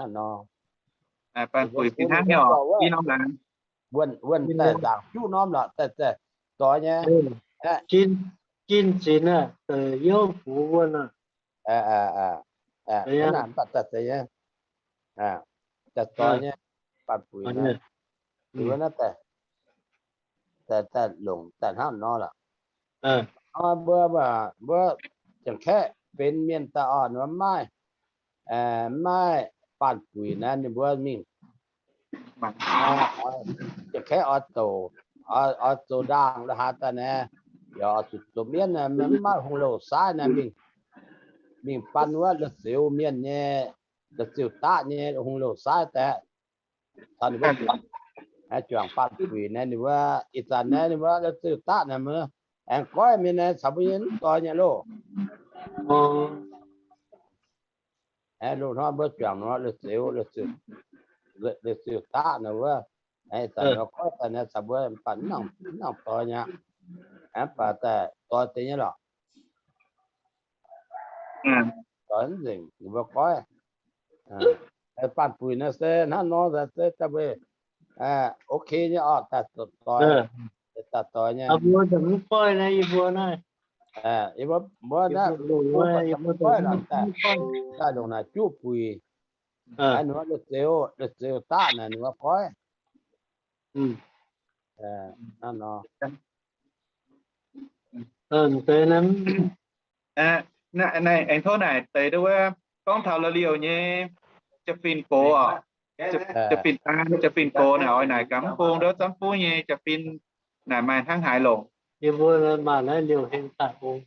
hnangv nor. Baanh buic fih hnangv nyei oc, i norm laangz. Wuonh, wuonh daaih nzaangc juqv norm lorqc, daaih, daaih doix nyei. Jin, jin zinx aeqv, deix youv fux wuonh aqv. Aa, aa, aa, aa, hnangv naaic mv baac daaih zeiz nyei, daaih doix nyei, baanh buic naaiv, wuov naaiv daaih, daaih, daaih longc daaih hnangv nor lorqc. Mbuo, mbuo, mbuo Janx-Kaeqv benx mienh daaih orqc, mbuo maiv, maiv baanh buic naaiv ninh mbuo mingh Janx-Kaeqv oix douc, oix zoux ndaangc la'haaix daaih naaiv, yaac oix zuqc zoux mienv naaiv, maiv maaih hungh louh saaiv naaiv mingh, mingh baan wuov la'zioux mienh nyei, la'zioux daqv nyei hungh louh saaiv daaih, taux ninh mbuo juangc baanh buic naaiv, ninh mbuo ih zanc naaiv ninh mbuo la'zioux daqv naaiv mbuo aengx goiv mienh naaiv caux mbuo nyei mv doix nyei loh. Aeqv, loz-hnoi mbuo juangc nor la'zioux, la'zioux daqv naaiv wuov, aengx zanc nor goiv daaih naaiv caux mbuo mv baac mv nangc doix nyei aqv. Mv baac daaih doix deix nyei lorqc. Doix mv nzengc, ninh mbuo goiv. Baanh buic naaiv se hnangv nor se daaih mbuo ok nyei orqc, daaih doix, daaih doix nyei. Mbuo mv goiv naaiv, yie mbuo naaiv, yie mbuo naaiv mv goiv lorqc, daaih longc naaic juqv buic. Ninh mbuo la'zioux, la'zioux daqv naaic ninh mbuo goiv. Hnangv nor. Naaiv aengx tov naaic deix duqv wuov, gorngv taux la'liouh nyei jaa-fin gox oc, jaa-fin, jaa-fin gox naaic oix naaic gaax mv bung nduov Zamv Fuv nyei jaa-fin naaic maaih hnangv haaix longc. Yie mbuo maaih naaiv Liouh Heng Taaix Ong.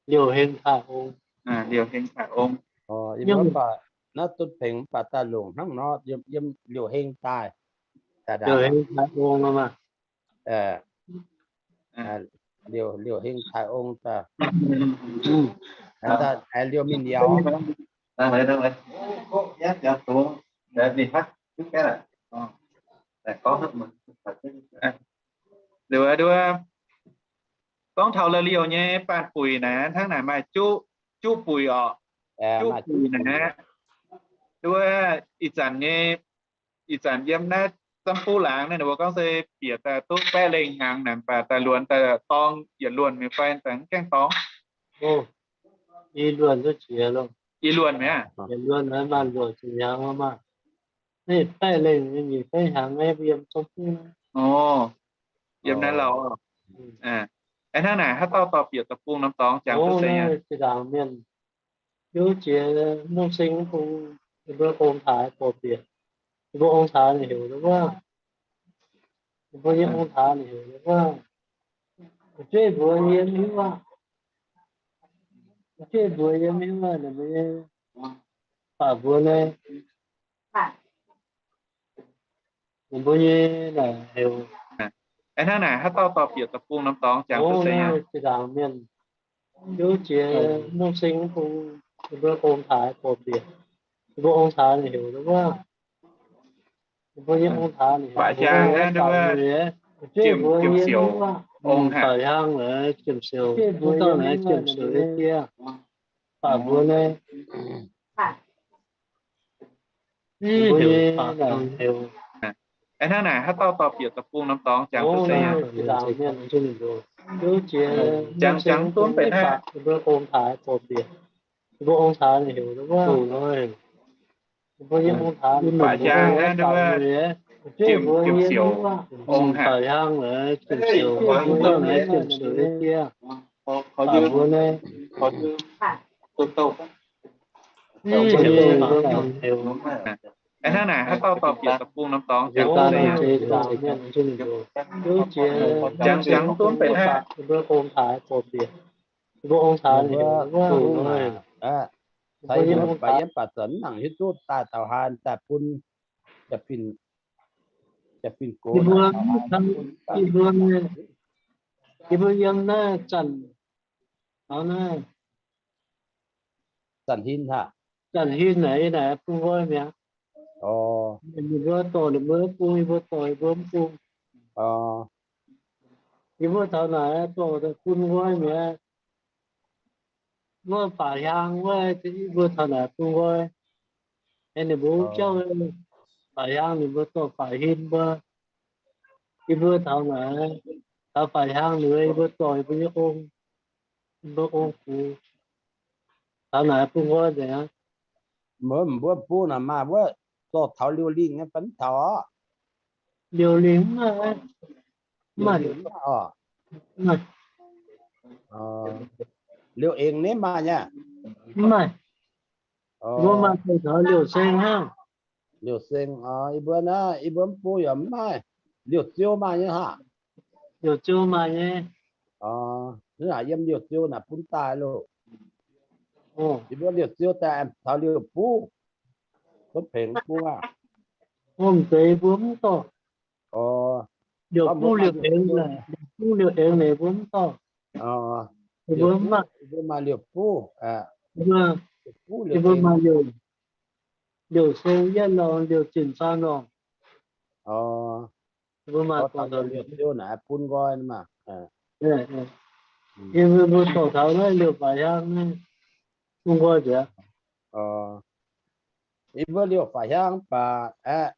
Liouh Heng Taaix Ong. Liouh Heng Taaix Ong. Mv baac naaiv Dunh Pengx mv baac daaih longc hnangv nor, yiem Liouh Heng daaih. Liouh Heng Taaix Ong maah. Liouh, Liouh Heng Taaix Ong daaih. Liouh Mingh Niaux. Liouh, gorngv taux la'liouh nyei baanh buic naaiv hnangv naaic maaih juqv, juqv buic orqc. Juqv buic naaiv, duqv ih zanc nyei, ih zanc yiem naaiv Zamv Fuv laangz naaiv, ninh mbuo gorngv se bieqc daaih duqv baeqv lengh hnyangx naaic, mv baac daaih luonx daaih dorng yietc luonh mi'aqv fai daaih mv gaengh dorng? I luonh duqv jiex loh. I luonh mi'aqv. Yietc luonh naaiv maaih luoqc ziepc hnyangx maah. Naaiv baeqv lengh nyei, baeqv hnyangx naaiv yiem Zamv Fuv. Yiem naaiv lauh. Aeqv, hnangv naaic haaix dauh dorh bieqc deic-bung norm dorngx jangx duqv se nyei. Zinh ndaangc mienh hiuv jiex mungv sing mv bung, yie mbuo ong-taaix gorx-bieqc, yie mbuo ong-taaix ninh heuc wuov, yie mbuo nyei ong-taaix ninh heuc wuov, jueiv mbuox yie mv hiuv aqv. Jueiv mbuox yie mv hiuv aqv, ninh mbuo nyei, baac mbuox naaiv, ninh mbuo nyei naaic heuc. Aeqv, hnangv naaic haaix dauh dorh bieqc deic-bung norm dorngx jangx duqv se nyei. Zinh ndaangc mienh hiuv jiex mungv sing mv bung, yie mbuo ong-taaix gorx-bieqc, yie mbuo ong-taaix ninh heuc wuov, yie mbuo nyei ong-taaix ninh heuc, baac hiang naaiv nduov, Jiem, Jiem Siouc, ong haic. Baac hiang naaiv Jiem Siouc, wuov dauh naaiv Jiem Siouc nyei diev. Baac mbuox naaiv, Aeqv, hnangv naaic haaix dauh dorh bieqc deic-bung norm dorngx jangx duqv se nyei. Jangx, jangx dunv benx haic. Baac hiang naaiv nduov, Jiem, Jiem Siouc, ong haic. Aeqv, hnangv naaic haaix dauh dorh bieqc deic-bung norm dorngx jangx duqv se nyei. Jangx, jangx dunv benx haic. Baac yie mv baac zanc mv nangc hiuv duqv daaih taux haaix daaih bun, daaih bun, daaih bun gox, yie mbuo yiem naaiv zanc, zanc hin haic, zanc hin naaic, yie naaic bun nqoi mi'aqv. Ninh mbuo dorh ninh mbuo mv bung, yie mbuo dorh yie mbuo mv bung. Yie mbuo taux naaic dorh daaih bun nqoi mi'aqv. Nqoi baac hiaang wuov, yie mbuo taux naaic bun nqoi. Ninh mbuo jauv faix hiaang ninh mbuo dorh faix hin mbuo. Yie mbuo taux naaic, taux faix hiaang ninh mbuo dorh yie mbuo nyei ong, yie mbuo ong fux. Taux naaic bun nqoi nzengc aqv. Mbuo, mbuo bung naaic maaih wuov dorh taux Liouh Lingh nyei fai mv taux? Liouh Lingh mv maaih. Liouh Lingh mv maaih oc. Liouh Eng naaiv maaih nyei? Mv maaih. Mbuo maaih dorh taux Liouh Seng hnangv. Liouh Seng, yie mbuo naaiv, yie mbuo mv bung yaac mv maaih. Liouh Ziou maaih nyei haav? Liouh Ziou maaih nyei. Naaic yiem Liouh Ziou naaic bun daaih loh. Yie mbuo Liouh Ziou daaih taux Liouh Buv, Zutv Pengx bung aqv. Mv zeiz, mbuo mv dorh. Liouh Buv, Liouh Eng, Liouh Buv, Liouh Eng naaic mbuo mv dorh. Mbuo mv maaih. Mbuo maaih Liouh Buv, Liouh Buv, Liouh Eng, Liouh Seng, Yietv Lorngh, Liouh Zinh, Caan Lorngh. Mbuo maaih dorh taux Liouh Ziou naaic bun nqoi maah. Yie mbuo dorh taux naaiv Liouh Faix Hiaang bun nqoi nzengc. Yie mbuo Liouh Faix Hiaang mv baac aeqv,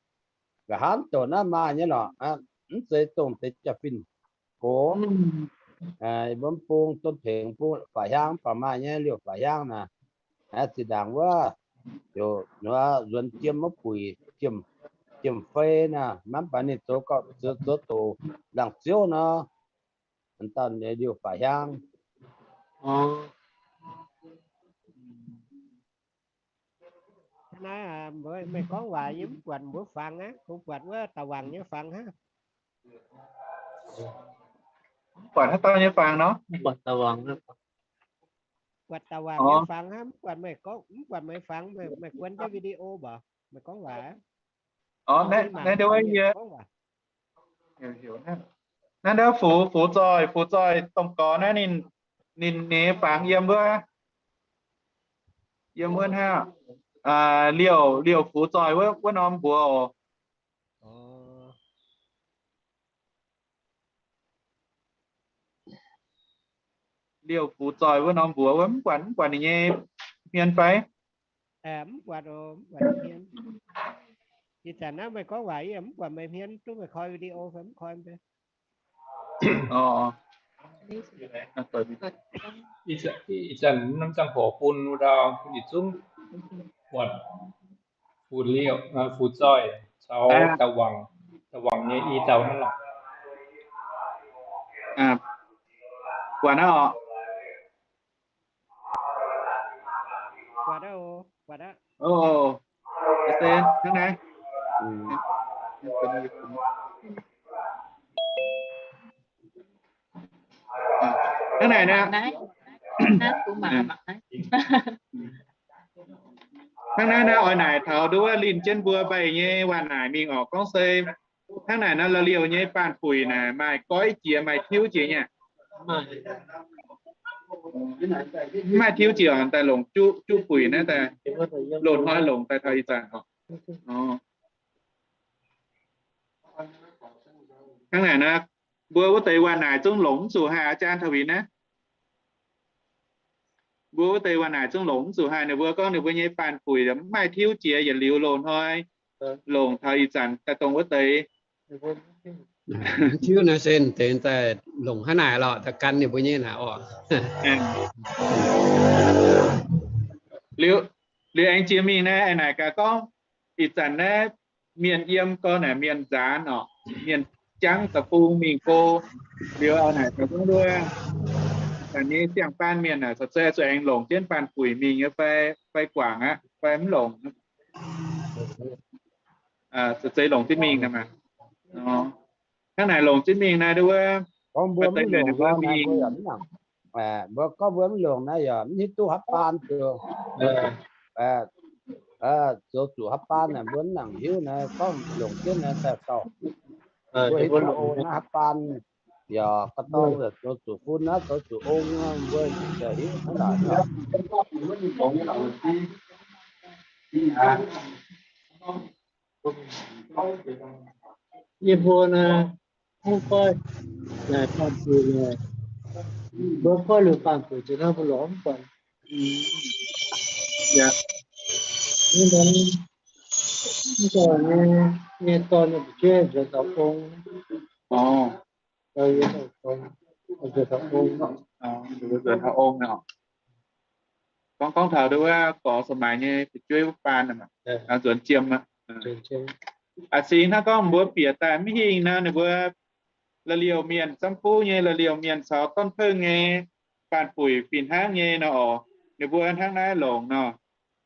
nqa'haav douc naaiv maaih nyei lorqc, mv zeiz dongh deix jaa-fin gox. Yie mbuo mv bung Zutv Pengx bung Faix Hiaang mv baac maaih nyei Liouh Faix Hiaang naaic. Zinh ndaangc wuov, nzuonx jiem wuov buic, jiem fei naaic, mv baac ninh zoux gauh zoux doqc laangz ziouv nor, dauh Liouh Faix Hiaang. Naaiv meih gorngv waac yie mv buatc mbuo fangx aqv, kungx buatc wuov Da'wangc nyei fangx hnangv. Mv buatc haaix dauh nyei fangx nor? Mv buatc Da'wangc. Buatc Da'wangc nyei fangx hnangv, mv buatc meih gorngv, mv buatc meih fangx, meih guon jienv video mbuox meih gorngv waac. Naaiv ndau wuov yie, naaiv ndau Fuc, Fuc Zoih, Fuc Zoih domh gorx naaiv ninh, ninh nyei fangx yiem wuov, yiem wuov hnangv. Liouh, Liouh Fuc Zoih wuov, wuov norm mbuox oc. Liouh Fuc Zoih wuov norm mbuox wuov, mv buatc, mv buatc ninh nyei hmien fai? Mv buatc oc, mv buatc ninh hmien. Ih zanc naaiv meih gorngv waac yie mv buatc meih hmien, duqv meih koi video fai mv koi mv bei. Ih zanc norm ziangh hoc bun wuov dauh bun yietc zungv buatc Fuc Liouh, Fuc Zoih caux Da'wangc, Da'wangc nyei i dauh hnangv lorqc. Buatc aqv oc. Buatc aqv oc, buatc aqv. Hnangv naaiv. Hnangv naaic nor, hnangv naaiv nor oix naaic taux nduov wuov linh jienv mbuo mbaih nyei waac naaic mingh oc. Gorngv se hnangv naaic nor, la'liouh nyei baanh buic naaic maaih goiv jiex maaih tiuv jiex nyei aqv? Mv maaih tiuv jiex, daaih longc juqv buic naaiv daaih, loz-hnoi longc daaih taux ih zanc oc. Hnangv naaic nor, mbuo wuov deix waac naaic zungv longc mv zuqc haih, อาจารย์ Taux Winx naaiv. Mbuo wuov deix waac naaic zungv longc mv zuqc haih. Ninh mbuo gorngv ninh mbuo nyei baanh buic mv maaih tiuv jiex, yietc liuz loz-hnoi longc taux ih zanc daaih dongh wuov deix. Tiuv naaiv se deix daaih longc hnangv naaic lorqc, daaih gan ninh mbuo nyei naaic oc. Liuz, liuz aengx jiex mingh naaiv, naaic gaax gorngv ih zanc naaiv mienh yiem gorn naaic mienh nzaanx oc, mienh jangv da'bung mingh go. Liuz naaic gaax gorngv nduov, ih zanc nyei siang-baanh mienh naaic, caux zeiz zuqc aengx longc jienv baanh buic mingh nyei fai, fai guangc aqv, fai mv longc. Caux zeiz longc jienv mingh naaic maah. Hnangv naaic longc jienv mingh naaiv nduov, gorngv mbuo mv longc, mbuo gorngv mbuo mv longc naaiv yaac mv hiuv duqv haaix baan zoux, zoux zuqc haaix baan naaic mbuo mv nangc hiuv naaiv, gorngv longc jienv naaiv daaih gauh. Mbuo hiuv duqv ong naaiv haaix baan, yaac ga'dorng zoux zuqc fun naaiv, zoux zuqc ong, mbuo yaac hiuv hnangv naaic. Yie mbuo naaiv, mv goiv, naaic baanh buic naaic, mbuo goiv liuz baanh buic za'gengh mbuo lorz mv buatc. Yaac, mv nor, Nyei, nyei dorn nyei fu'jueiv nzuonx taux ong. Nzuonx taux ong. Nzuonx taux ong. Gorngv, gorngv taux nduov wuov gorx สมัย nyei fu'jueiv wuov baan, nzuonx jiem aqv. A'cingx hnangv gorngv mbuo bieqc daaih mv hingh nor, ninh mbuo la'liouh mienh, Zangv Buv nyei la'liouh mienh caux Donv Pengh nyei baanh buic fih hnangv nyei nor oc. Ninh mbuo hnangv naaiv longc nor.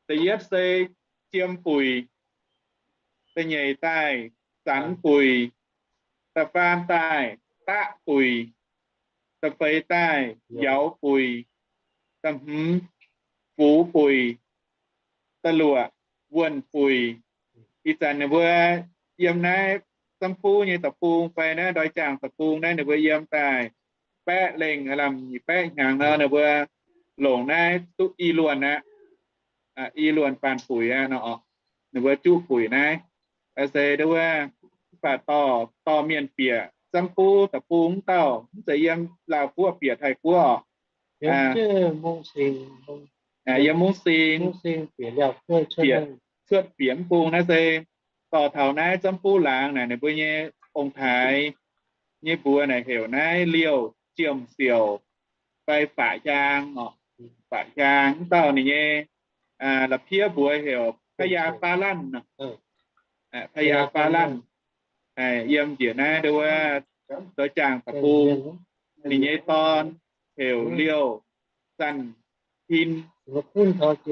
Da'yietv se jiem buic, da'nyeic daaih zanx buic, da'faam daaih daqv buic, da'feix daaih njaaux buic, da'hmz fux buic, da'luoqc wuonh buic. Ih zanc ninh mbuo yiem naaiv Zangv Buv nyei deic-bung fai naaiv Ndoih Jaangh deic-bung naaiv, ninh mbuo yiem daaih baeqv lengh lamh nyic baeqv hnyangx nor, ninh mbuo longc naaiv duqv i luonh aqv. I luonh baanh buic aqv nor, ninh mbuo juqv buic naaiv. Se nduov wuov, mv baac dorh, dorh mienh bieqc Zangv Buv deic-bung wuov dauh, mv zeiz yiem Laauv Guoqv bieqc Taiv Guoqv oc. Yiem Mungv Sing bieqc, cuotv bieqc mv bung naaiv se dorh taux naaiv Zangv Buv laangz naaic, ninh mbuo nyei ong-taaix nyei mbuox naaic heuc naaiv Liouh Jiem Siouc fai Faqv Hiaang oc. Faqv Hiaang wuov dauh ninh nyei la'piev mbuox heuc พญาฟ้าลั่น nor. พญาฟ้าลั่น yiem njiec naaiv nduov wuov Ndoih Jaangh deic-bung. Ninh nyei dorn heuc Liouh Zanh Tin,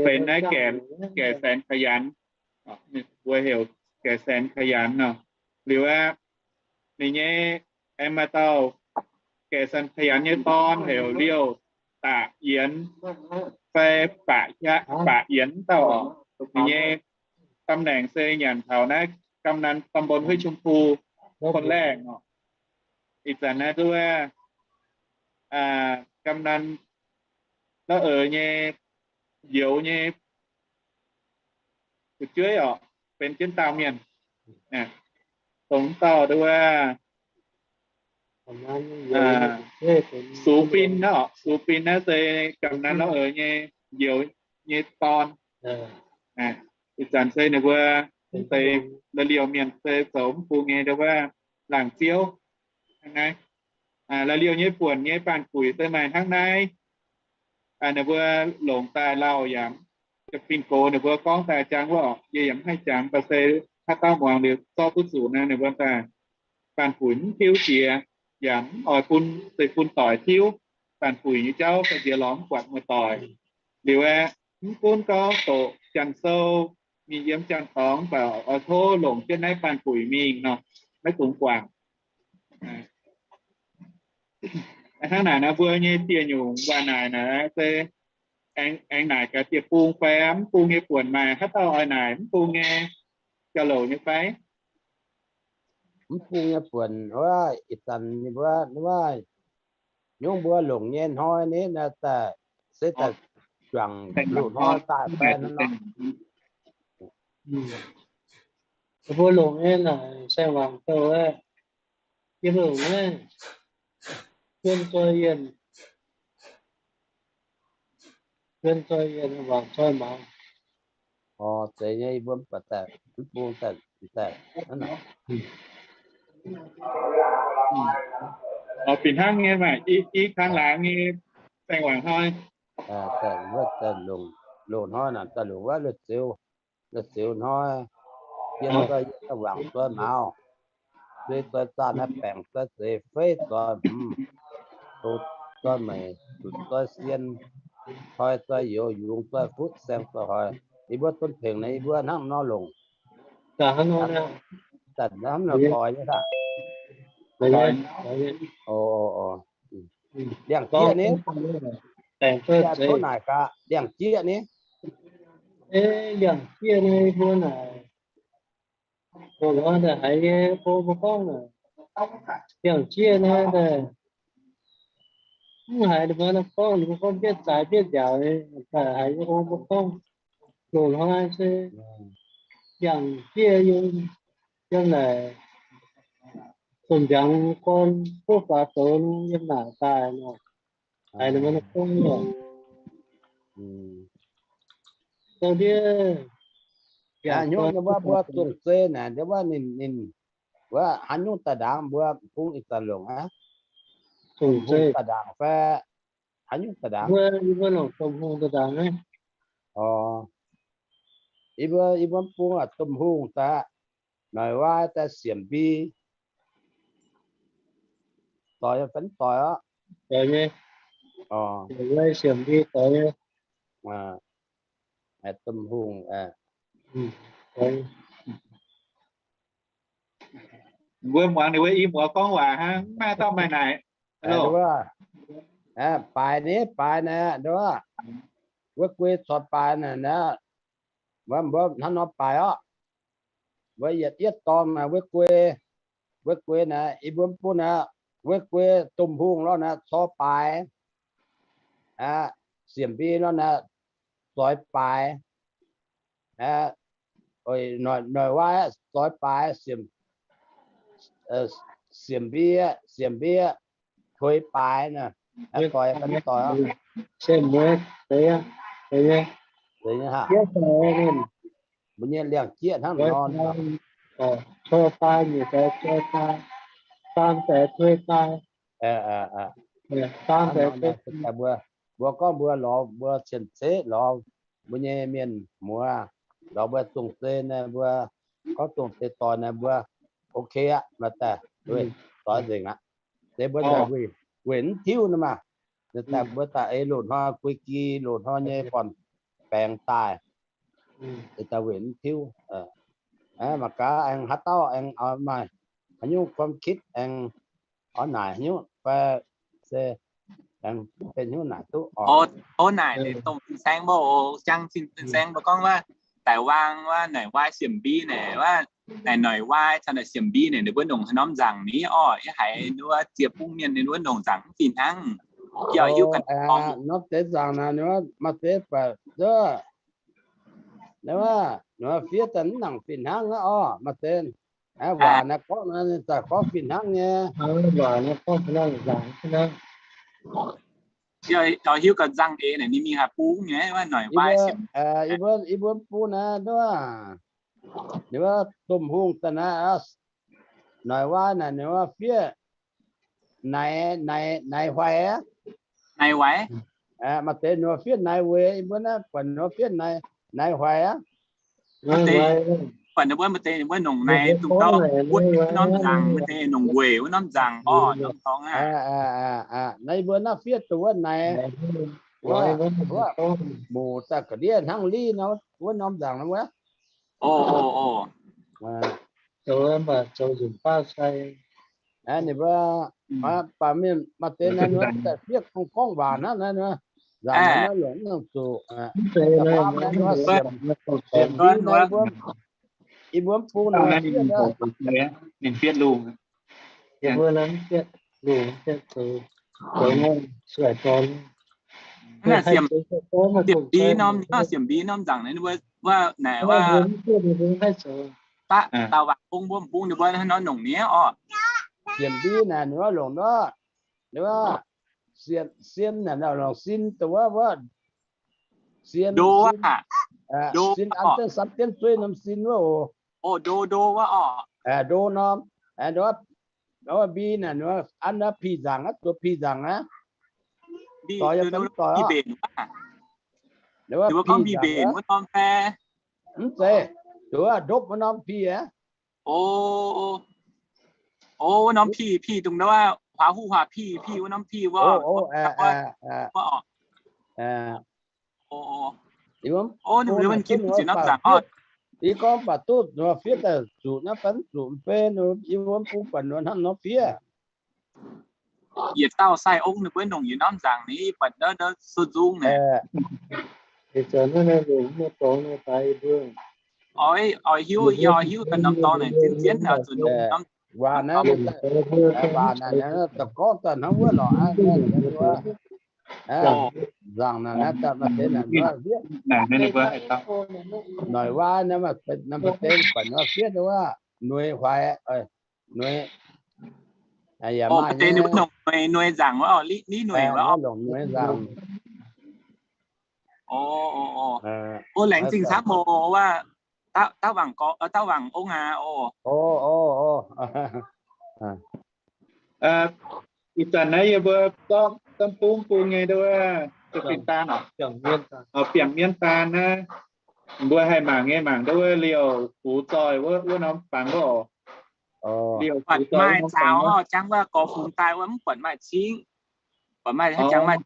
benx naaiv Gaeqv Saenx Ka'yanx. Mbuo heuc Gaeqv Saenx Ka'yanx nor. Liuz aqv, ninh nyei aengx maaih dauh Gaeqv Saenx Ka'yanx nyei dorn heuc Liouh Daqc Yienx fai Baqc Yienx wuov dauh oc. Ninh nyei ตำแหน่ง se nyanc taux naaiv กำนัน ตำบลห้วยชมพู คนแรก oc. Ih zanc naaiv nduov wuov กำนัน Lauv-Eix nyei youz nyei fu'jueiv oc, benx jienv daauh mienh. Dongh dauh nduov wuov Sux Bin nor, Sux Bin naaiv se กำนัน Lauv-Eix nyei youz nyei dorn. Ih zanc se ninh mbuo mv deix la'liouh mienh se zoux mv bung nyei nduov wuov laangz ziouv. La'liouh nyei buonc nyei baanh buic se maaih hnangv naaiv. Ninh mbuo longc daaih lauh yaac fin-gox ninh mbuo gorngv daaih jangx wuov, yie yaac mv haih jangx, mv baac se haaix dauh muangx liuz zorqv duqv zuqc naaiv, ninh mbuo daaih baanh buic mv tiuv jiex, yaac mv oix bun, zeiz bun doic tiuv. Baanh buic nyei jauv ga'nziex lorz mv buatc muoz-doic. Liuz aeqv, mv gunv gorngv doqc Janx-Sou, mingh yiem Janx-Dorngx, mv baac oix tov longc jienv naaiv baanh buic mingh nor, maiv dungx guangc. Hnangv naaic nor, mbuo nyei dieh nyungc waac naaic naaic se aengx naaic gaax dieh bung fai mv bung nyei buonc, maaih haaix dauh oix naaic mv bung nyei jauv-louc nyei fai? Mv bung nyei buonc wuov, ih zanc ninh mbuo, wuov, nyungc mbuo longc nyei hnoi ni naaiv daaih, se daaih juangc loz-hnoi daaih fai nor. Mbuo longc nyei naaic saeng-wangc douh, yiem longc naaiv, yiem zoi yienh, yiem zoi yienh wangc zoi maaz. Oc, zeiz nyei, mbuo mv baac daaih, mv bung daaih, daaih, fih hnangv nyei maah, i kang laangz nyei saeng-wangc hnoi. Daaih wuov daaih longc, loz-hnoi naaic daaih longc wuov lui-zeux, lui-zeux hnoi, yiem zoi yienh wangc zoi maaz, zueiz zoi zaah naaiv baengc zoi zeiz feiv zoi hmz, doz zoi meic, zutc zoi sien, toi zoi youz, yungz zoi futv, saeng zoi hoix. Yie mbuo donv pengx naaic yie mbuo hnangv nor longc. Zanc hnamv nor goix nyei aqv. Liangx jieqv ni, tov naaic gaax, liangx jieqv ni. Liangx jieqv ni mbuo naaic, loz-hnoi daaih haiz nyei gong mbuo gorngv, liangx jieqv naaiv daaih mv haiz ninh mbuo gorngv, ninh mbuo gorngv mbietv zaaix mbietv nziaauc, daaih haiz nyei gong mbuo gorngv, loz-hnoi se liangx jieqv yiem, yiem naaic, domh mbiaangx gorn buov faaux douz yiem naaic daaih nor, haiz ninh mbuo gorngv, zoux ndiev Haaix nyungc mbuo, mbuo zungh zei naaic, wuov ninh, ninh, wuov haaix nyungc daaih ndaangc mbuo bung ih zanc longc aqv. Domh hungh daaih ndaangc fai haaix nyungc daaih ndaangc? Mbuo, mbuo longc domh hungh daaih ndaangc aqv. Yie mbuo, yie mbuo bung aac, domh hungh daaih, noic waai daaih siemc mbi. Doix fai mv doix orqc? Doix nyei. Noic waai siemc mbi doix nyei. Domh hungh, mbuo muangx ninh mbuo i muoz gorngv waac hnangv, mv maaih dauh maaih naaic. Baaix ni, baaix naaic, wuov guei corc baaix naaic, mbuo, mbuo hnangv nor baaix orqc. Mbuo yietc yietv dorngx naaic wuov guei, wuov guei naaic, yie mbuo mv bun aqv, wuov guei domh hungh lorh naaic corc baaix, siemc mbi lorh naaic zoix baaix, noic waai zoix baaix, siemc mbi, siemc mbi tuix baaix naaic, doix, doix. Mbuo nyei liangx-jieqv hnangv nor, corc baaix, nyic zoix baaix, faam zoix tuix baaix. Mbuo, mbuo gorngv mbuo lorz mbuo cien-ceqv lorz mbuo nyei mienh muoz, lorz mbuo zungh zei naaic, mbuo gorngv zungh zei doix naaic mbuo ok aqv, maaih daaih doix nzengc aqv. Deix mbuo daaih weic mv tiuv nor maah. Daaih mbuo daaih ei loz-hnoi guei gi loz-hnoi nyei gorn-baengx daaih, daaih weic mv tiuv. Mangc gaax aengx haaix dauh aengx maaih haaix nyungc ความคิด aengx oix naaic haaix nyungc fai se aengx benx hnyouv naaic duqv oc. Oc, naaic deix dongh fin-saeng mbuo, jang fin-saeng mbuo gorngv wuov, daic waang wuov, noic waai siemc mbi naaic wuov, naaic noic waai caux naaic siemc mbi naaic ninh mbuo nongc haaix norm nzaangc ni orqc? Yie haiz wuov ziepc bung mienh ninh mbuo nongc nzaangc mv fih hnangv. Yie hiuv ganh norm norm deix nzaangc naaic, maaih deix baac, wuov, fiev daaih mv nangc fih hnangv aqv orqc. Maaih deix waac naaiv gorngv naaiv zaqc gorngv fih hnangv nyei. Yie hiuv ganh nzangc eix naaic ninh mingh haaix bung nyei, wuov noic waai siemc. Yie mbuo, yie mbuo bung naaiv, wuov, ninh wuov domh hungh daaih naaiv, noic waai naaic ninh wuov fiev naaic, naaic, naaic huaix aqv. Naaic huaix? Maaih deix ninh wuov fiev naaic weic, yie mbuo naaiv buatc ninh wuov fiev naaic, naaic huaix aqv. Maaih deix, buatc ninh mbuo, maaih deix ninh mbuo nongc naaic dongh gauh wuov norm nzaangc, maaih deix nongc weic wuov norm nzaangc orqc, norm dorngx aqv. Naaiv yie mbuo naaiv fiev dongh wuov naaic, wuov, muc daaih ga'ndiev hnangv liv nor, wuov norm nzaangc nor wuov. Ninh mbuo, baac mienh maaih deix naaiv, ninh mbuo daaih fiev gorngv waac hnangv naaiv, nzaangc naaiv longc mv nangc zuqc. Yie mbuo bung naaiv, ninh fiev lungh. Siemc mbi norm, siemc mbi norm nzaangc naaiv, wuov naaic, wuov, dauh waac bung mbuo, bung ninh mbuo nor nongc ni orqc. Siemc mbi naaic ninh wuov longc nor, ninh wuov, sien, sien naaic longc sin dongh wuov, wuov, sien, ndo, sin, ndo, sin an jienv samv jienv zueiv norm sin wuov oc. Ndo, ndo wuov oc. Ndo norm, wuov mbi naaic ninh wuov an wuov pih nzaangc aqv, zuqc pih nzaangc aqv. Doix yaac fai mv doix oc. Ninh wuov pih nzaangc wuov norm fai? Mv zeiz, zuqc wuov ndopv wuov norm pih aqv. O, wuov norm pih, pih dongh wuov huaax huv huaax pih, pih wuov norm pih wuov. Yie gorngv baac duqv nor fiev daaih zuqc naaiv fai mv zuqc mv bei, yie mbuo bung baac nor hnangv nor fiev. Yietc dauh sai ong ninh mbuo nongc yietc norm nzaangc ni, baac ndov ndov sou nzung naaic. Oix, oix hiuv, yie oix hiuv ganh norm dorngx naaic zien zien oix zuqc nongc norm waac naaiv, waac naaic da'gorngv daaih hnangv wuov lorqc. Nzaangc naaic naaiv daaih maaih deix naaic wuov, noic waai naaiv maaih deix baac nor fiev wuov, nueiz huaix, nueiz, yaac maaih deix ninh mbuo nongc nueiz, nueiz nzaangc wuov, longc nueiz nzaangc. O, laengz zingh camv oc, wuov, dauh, dauh wangc gorx, dauh wangc ong aac oc. Ih zanc naaiv yie mbuo zorqv daav bung bung nyei nduov, daav fin-daan oc, biangh mienh daan naaiv, mbuo haih mangc nyei mangc nduov liouh fux zoih wuov norm fangx oc. Liouh fux zoih wuov norm fangx, jangv wuov gorx fungx daaih wuov mv buatc maaih cingv, buatc maaih haaix jangx maaih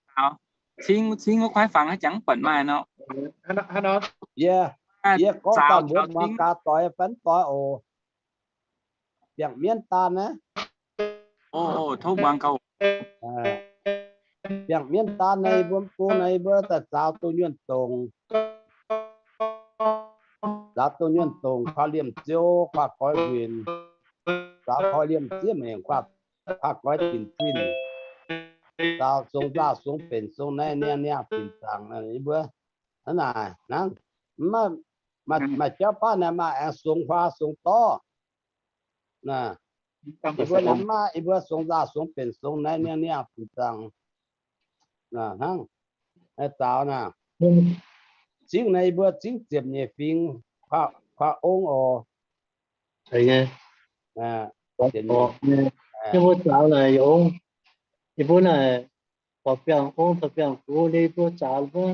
cingv, cingv wuov kuaaiv fangx haaix jangx mv buatc maaih nor. Yie, yie gorngv daaih mbuo muangx gaax doix fai mv doix oc. Biangh mienv daan naaiv. Tov muangx gaax. Biangh mienv daan naaiv, yie mbuo mv bung naaiv, yie mbuo daaih zaaux duqv nyuonh dongc. Zaaux duqv nyuonh dongc, kuaaiv liemh ziouv, kuaaiv goiv huinc, zaaux kuaaiv liemh ziev mengh, kuaaiv goiv dinc zinh, zaaux sung nzauh sung benc sung naaiv niangh niangh dinc zaangc. Yie mbuo hnangv naaic hnangv, maaih jauv baav naaic maaih aengx sung huaa sung dorv. Yie mbuo naaic mv maaih, yie mbuo sung nzauh sung benc sung naaiv niangh niangh dinc zaangc. Hnangv, zaaux naaic, zingv naaiv yie mbuo zingv ziepc nyeic fingx, kuaaiv ong oc. Yie mbuo zaaux naaic yie ong, yie mbuo naaic, dorh biangh ong dorh biangh gux, yie mbuo zaaux mbuo,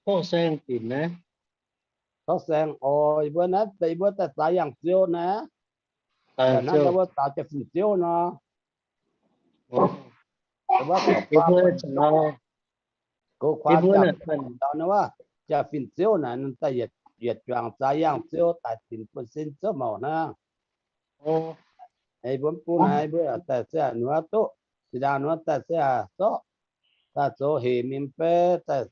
tov saeng dinc naaiv. Tov saeng oc. Yie mbuo naaiv, yie mbuo daaih zaaux yangh ziouv naaiv, mbuo zaaux jaa-fin-ziouv nor. Gox kuaaiv jaa-fin-ziouv naaic, daaih yietc juangc zaaux yangh ziouv daic dinc bun sin ziouv mouc hnangv. Yie mbuo mv bung naaiv, mbuo daaih se nduov duqv, zinh ndaangc nduov daaih se zorqv, daaih zoux hec mingh beiv, daaih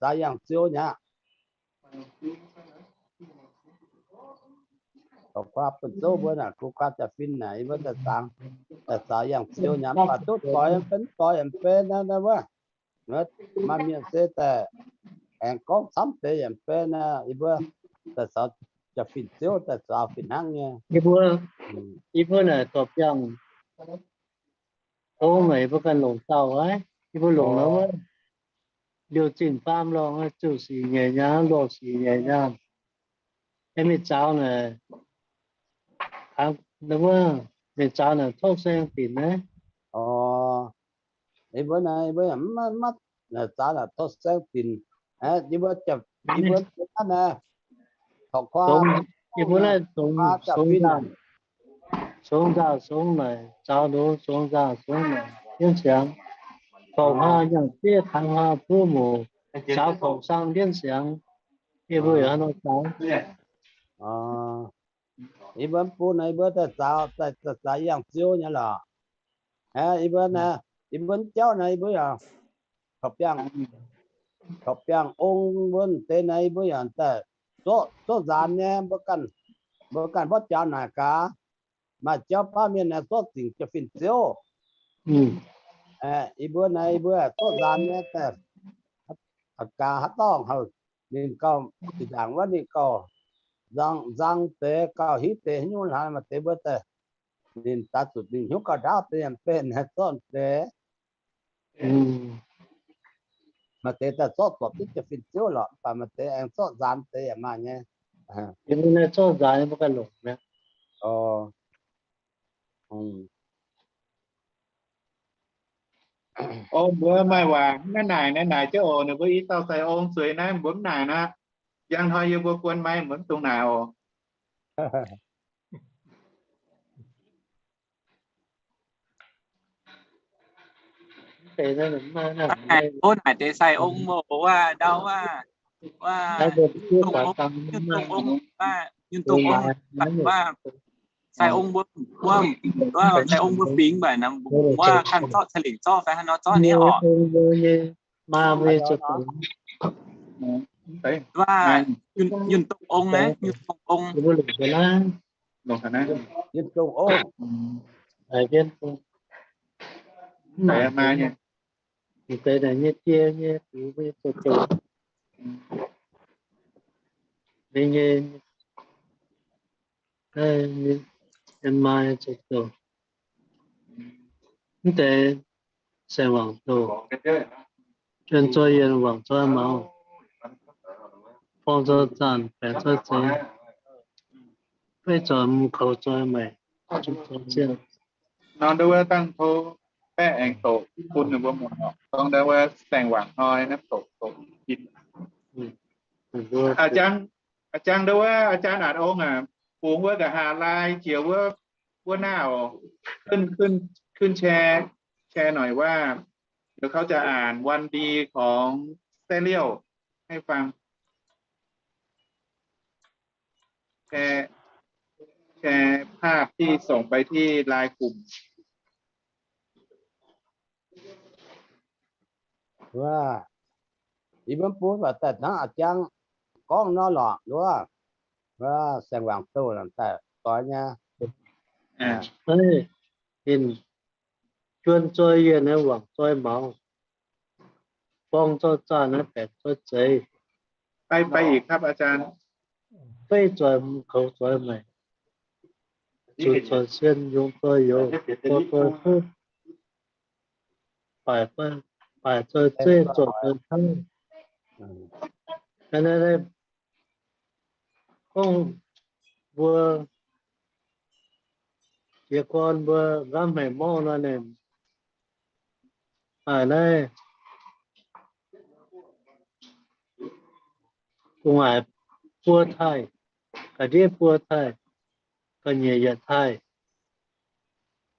zaaux yangh ziouv nyei aqv. Gox kuaaiv bun zouv mbuo naaic, gox kuaaiv jaa-fin naaic, yie mbuo daaih zaaux, daaih zaaux yangh ziouv nyei aqv, mv baac duqv doix mv benx, doix mv benx naaiv wuov. Maaih mienh se daaih aengx gorngv camv deix yaac mv benx naaiv, yie mbuo daaih zaaux jaa-fin-ziouv daaih zaaux fih hnangv nyei. Yie mbuo, yie mbuo naaic dorh biangh ong naaic, yie mbuo ganh longc dauh aqv. Yie mbuo longc nor wuov, liouh zinh faam lorngh zuqc sic nyeic nyaanh, lorh sic nyeic nyaanh. Aengx mingh zaaux naaic, wuov, mingh zaaux naaic tov saeng dinc naaiv. Yie mbuo naaic, yie mbuo yaac mv maaih, maaih zaaux naaic tov saeng dinc. Yie mbuo, yie mbuo naaiv naaic, yie mbuo naaiv sungx nzaaux, sungx nzaaux sungx naaic, zaaux nduov sungx nzaaux sungx naaic jienv siangx, kouc hnangv yangh zieqv, tangx hnangv buov muc, zaaux kouc sang jienv siangx. Yie mbuo yaac hnangv nor zaaux. Yie mbuo mv bung naaic, yie mbuo daaih zaaux, daaih zaaux yangh ziouv nyei lorqc. Yie mbuo naaic, yie mbuo mv jauv naaic, yie mbuo yaac kaux biangh, kaux biangh ong mbuo deix naaic, yie mbuo yaac daaih zorqv, zorqv nzaanx nyei, mbuo ganh, mbuo ganh mborqv jaux naaic gaax. Maaih jauv baav mienh naaic zorqv zingc jaa-fin-ziouv. Yie mbuo naaic, yie mbuo zorqv nzaanx nyei daaih gaax haaix dauh houc ninh gauh zinh ndaangc wuov ninh gauh nzang, nzang deix gauh hiuv deix haaix nyungc hlaax maaih deix mbuo daaih ninh daaih zuqc ninh hnyouv gauh ndaauv deix yaac mv benx, zorqv deix. Maaih deix daaih zorqv zorpc duqv jaa-fin-ziouv lorqc, mv baac maaih deix aengx zorqv nzaanx deix yaac maaih nyei. Yie mbuo naaiv zorqv nzaanx mbuo ganh longc mi'aqv. O, mbuo maaih waac mv naaic naaic jienv oc. Ninh mbuo i dauh sai ong zueiz naaiv mbuo mv naaic nor, njang hnoi yie mbuo guon maiv mbuo mv dungx naaic oc. Ov, naaic deix sai ong mbuo wuov ndau wuov, wuov nyunh dongh ong, wuov nyunh dongh ong, wuov sai ong mbuo, wuov, wuov sai ong mbuo fingx mbac wuov ganh zorqv ca'lengc zorqv fai haaix nor zorqv nyei oc. Wuov nyunh dongh ong naaiv, nyunh dongh ong. Nyunh dongh ong. Nyei die nyei, nyei zoux doqc. Nyei, nyei, nyei maaih zoux doqc. Mv deix se wangc doqc. Juonh zoih yienh wangc zoih maux. Borng zoi zaanh, baeqc zoi zeix, feiv zoih m'koux zoi maic, zuqc zoi zienh. Nor nduov wuov dangh tov baeqv aengx doqc bun ninh mbuo muangx oc. Gorngv nduov wuov saeng-wangc hnoi naaiv doqc doqc in. A'jang, a'jang nduov wuov, a'jang A'nc Ong aac, bungx wuov nqa'haav lai jiex wuov, wuov naaiv oc, ขึ้น ขึ้น ขึ้นแชร์ แชร์หน่อยว่า เดี๋ยวเขาจะอ่านวันดีของแซ่เลี่ยวให้ฟัง แชร์ แชร์ภาพที่ส่งไปที่ไลน์กลุ่ม Wuov, yie mbuo bun waac daaih hnangv a'jang gorngv nor lorqc wuov. Wuov saeng-wangc doh daaih doix nyei. Ninh juon zoi yienh naaiv wangc zoi maux, borng zoi zaanh naaiv baeqc zoi zeix, feiv zoih m'koux zoi maic, zuqc zoih sien yungz zoi youz, dorh zoi fuqv, baaic zoi zeiv, zoih zoi tauv. Gorngv mbuo jiez gorn mbuo nqamv haic morngv nor, ninh naaiv gu'nguaaic buo taaih, ga'ndiev buo taaih, ga'nyiec yietc taaih,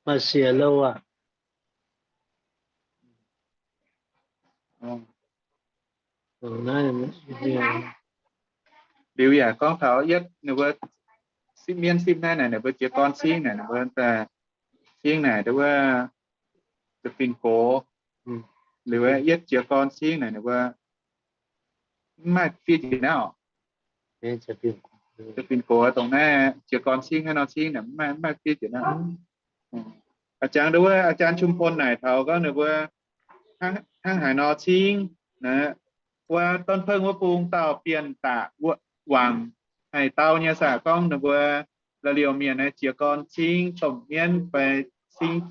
maaih siec louh aqv. Liuz yaac gorngv taux yietv ninh mbuo sipv mienv sipv naaiv naaic, ninh mbuo jiez gorn cingv naaic, ninh mbuo cingv naaic, wuov, za'fin gox. Liuz yietv jiez gorn cingv naaic, ninh mbuo mv maaih fiev njiec naaiv oc. Za'fin gox dongh naaiv jiez gorn cingv haaix nor cingv naaic, mv maaih, mv maaih fiev njiec naaiv. A'jang nduov wuov, a'jang Chum Pon naaic taux gorngv ninh mbuo hnangv haaix nor cingv naaic, wuov Donv Peungv wuov bung dauh bienh daaih wuov wangc haaix dauh nyei saah, gorngv ninh mbuo la'liouh mienh naaiv jiez gorn cingv domh mienv fai cingv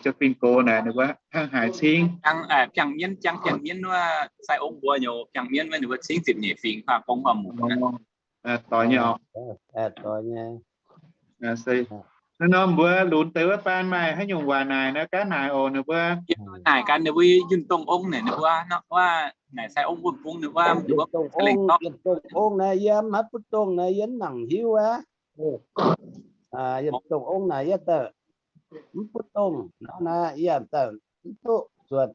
za'fin gox naaic, ninh mbuo hnangv haaix cingv. Biangh mienv, jangv biangh mienv wuov, sai ong mbuo nyei biangh mienv wuov, ninh mbuo cingv ziepc nyeic fingx, faa gong faa muc. Doix nyei oc. Naaiv norm mbuo lunx deix wuov baan maaih haaix nyungc waac naaic naaiv gaav naaic oc, ninh mbuo naaic gan ninh mbuo yunh dongh ong naaic, ninh mbuo wuov naaic sai ong wuov bung ninh mbuo, ninh mbuo dongh ong naaiv yie mv haiz butv dongh naaiv yie mv nangc hiuv aqv. Yiem dongh ong naaic yie daaih mv butv dongh nor naaiv yie daaih mv duqv zuotc.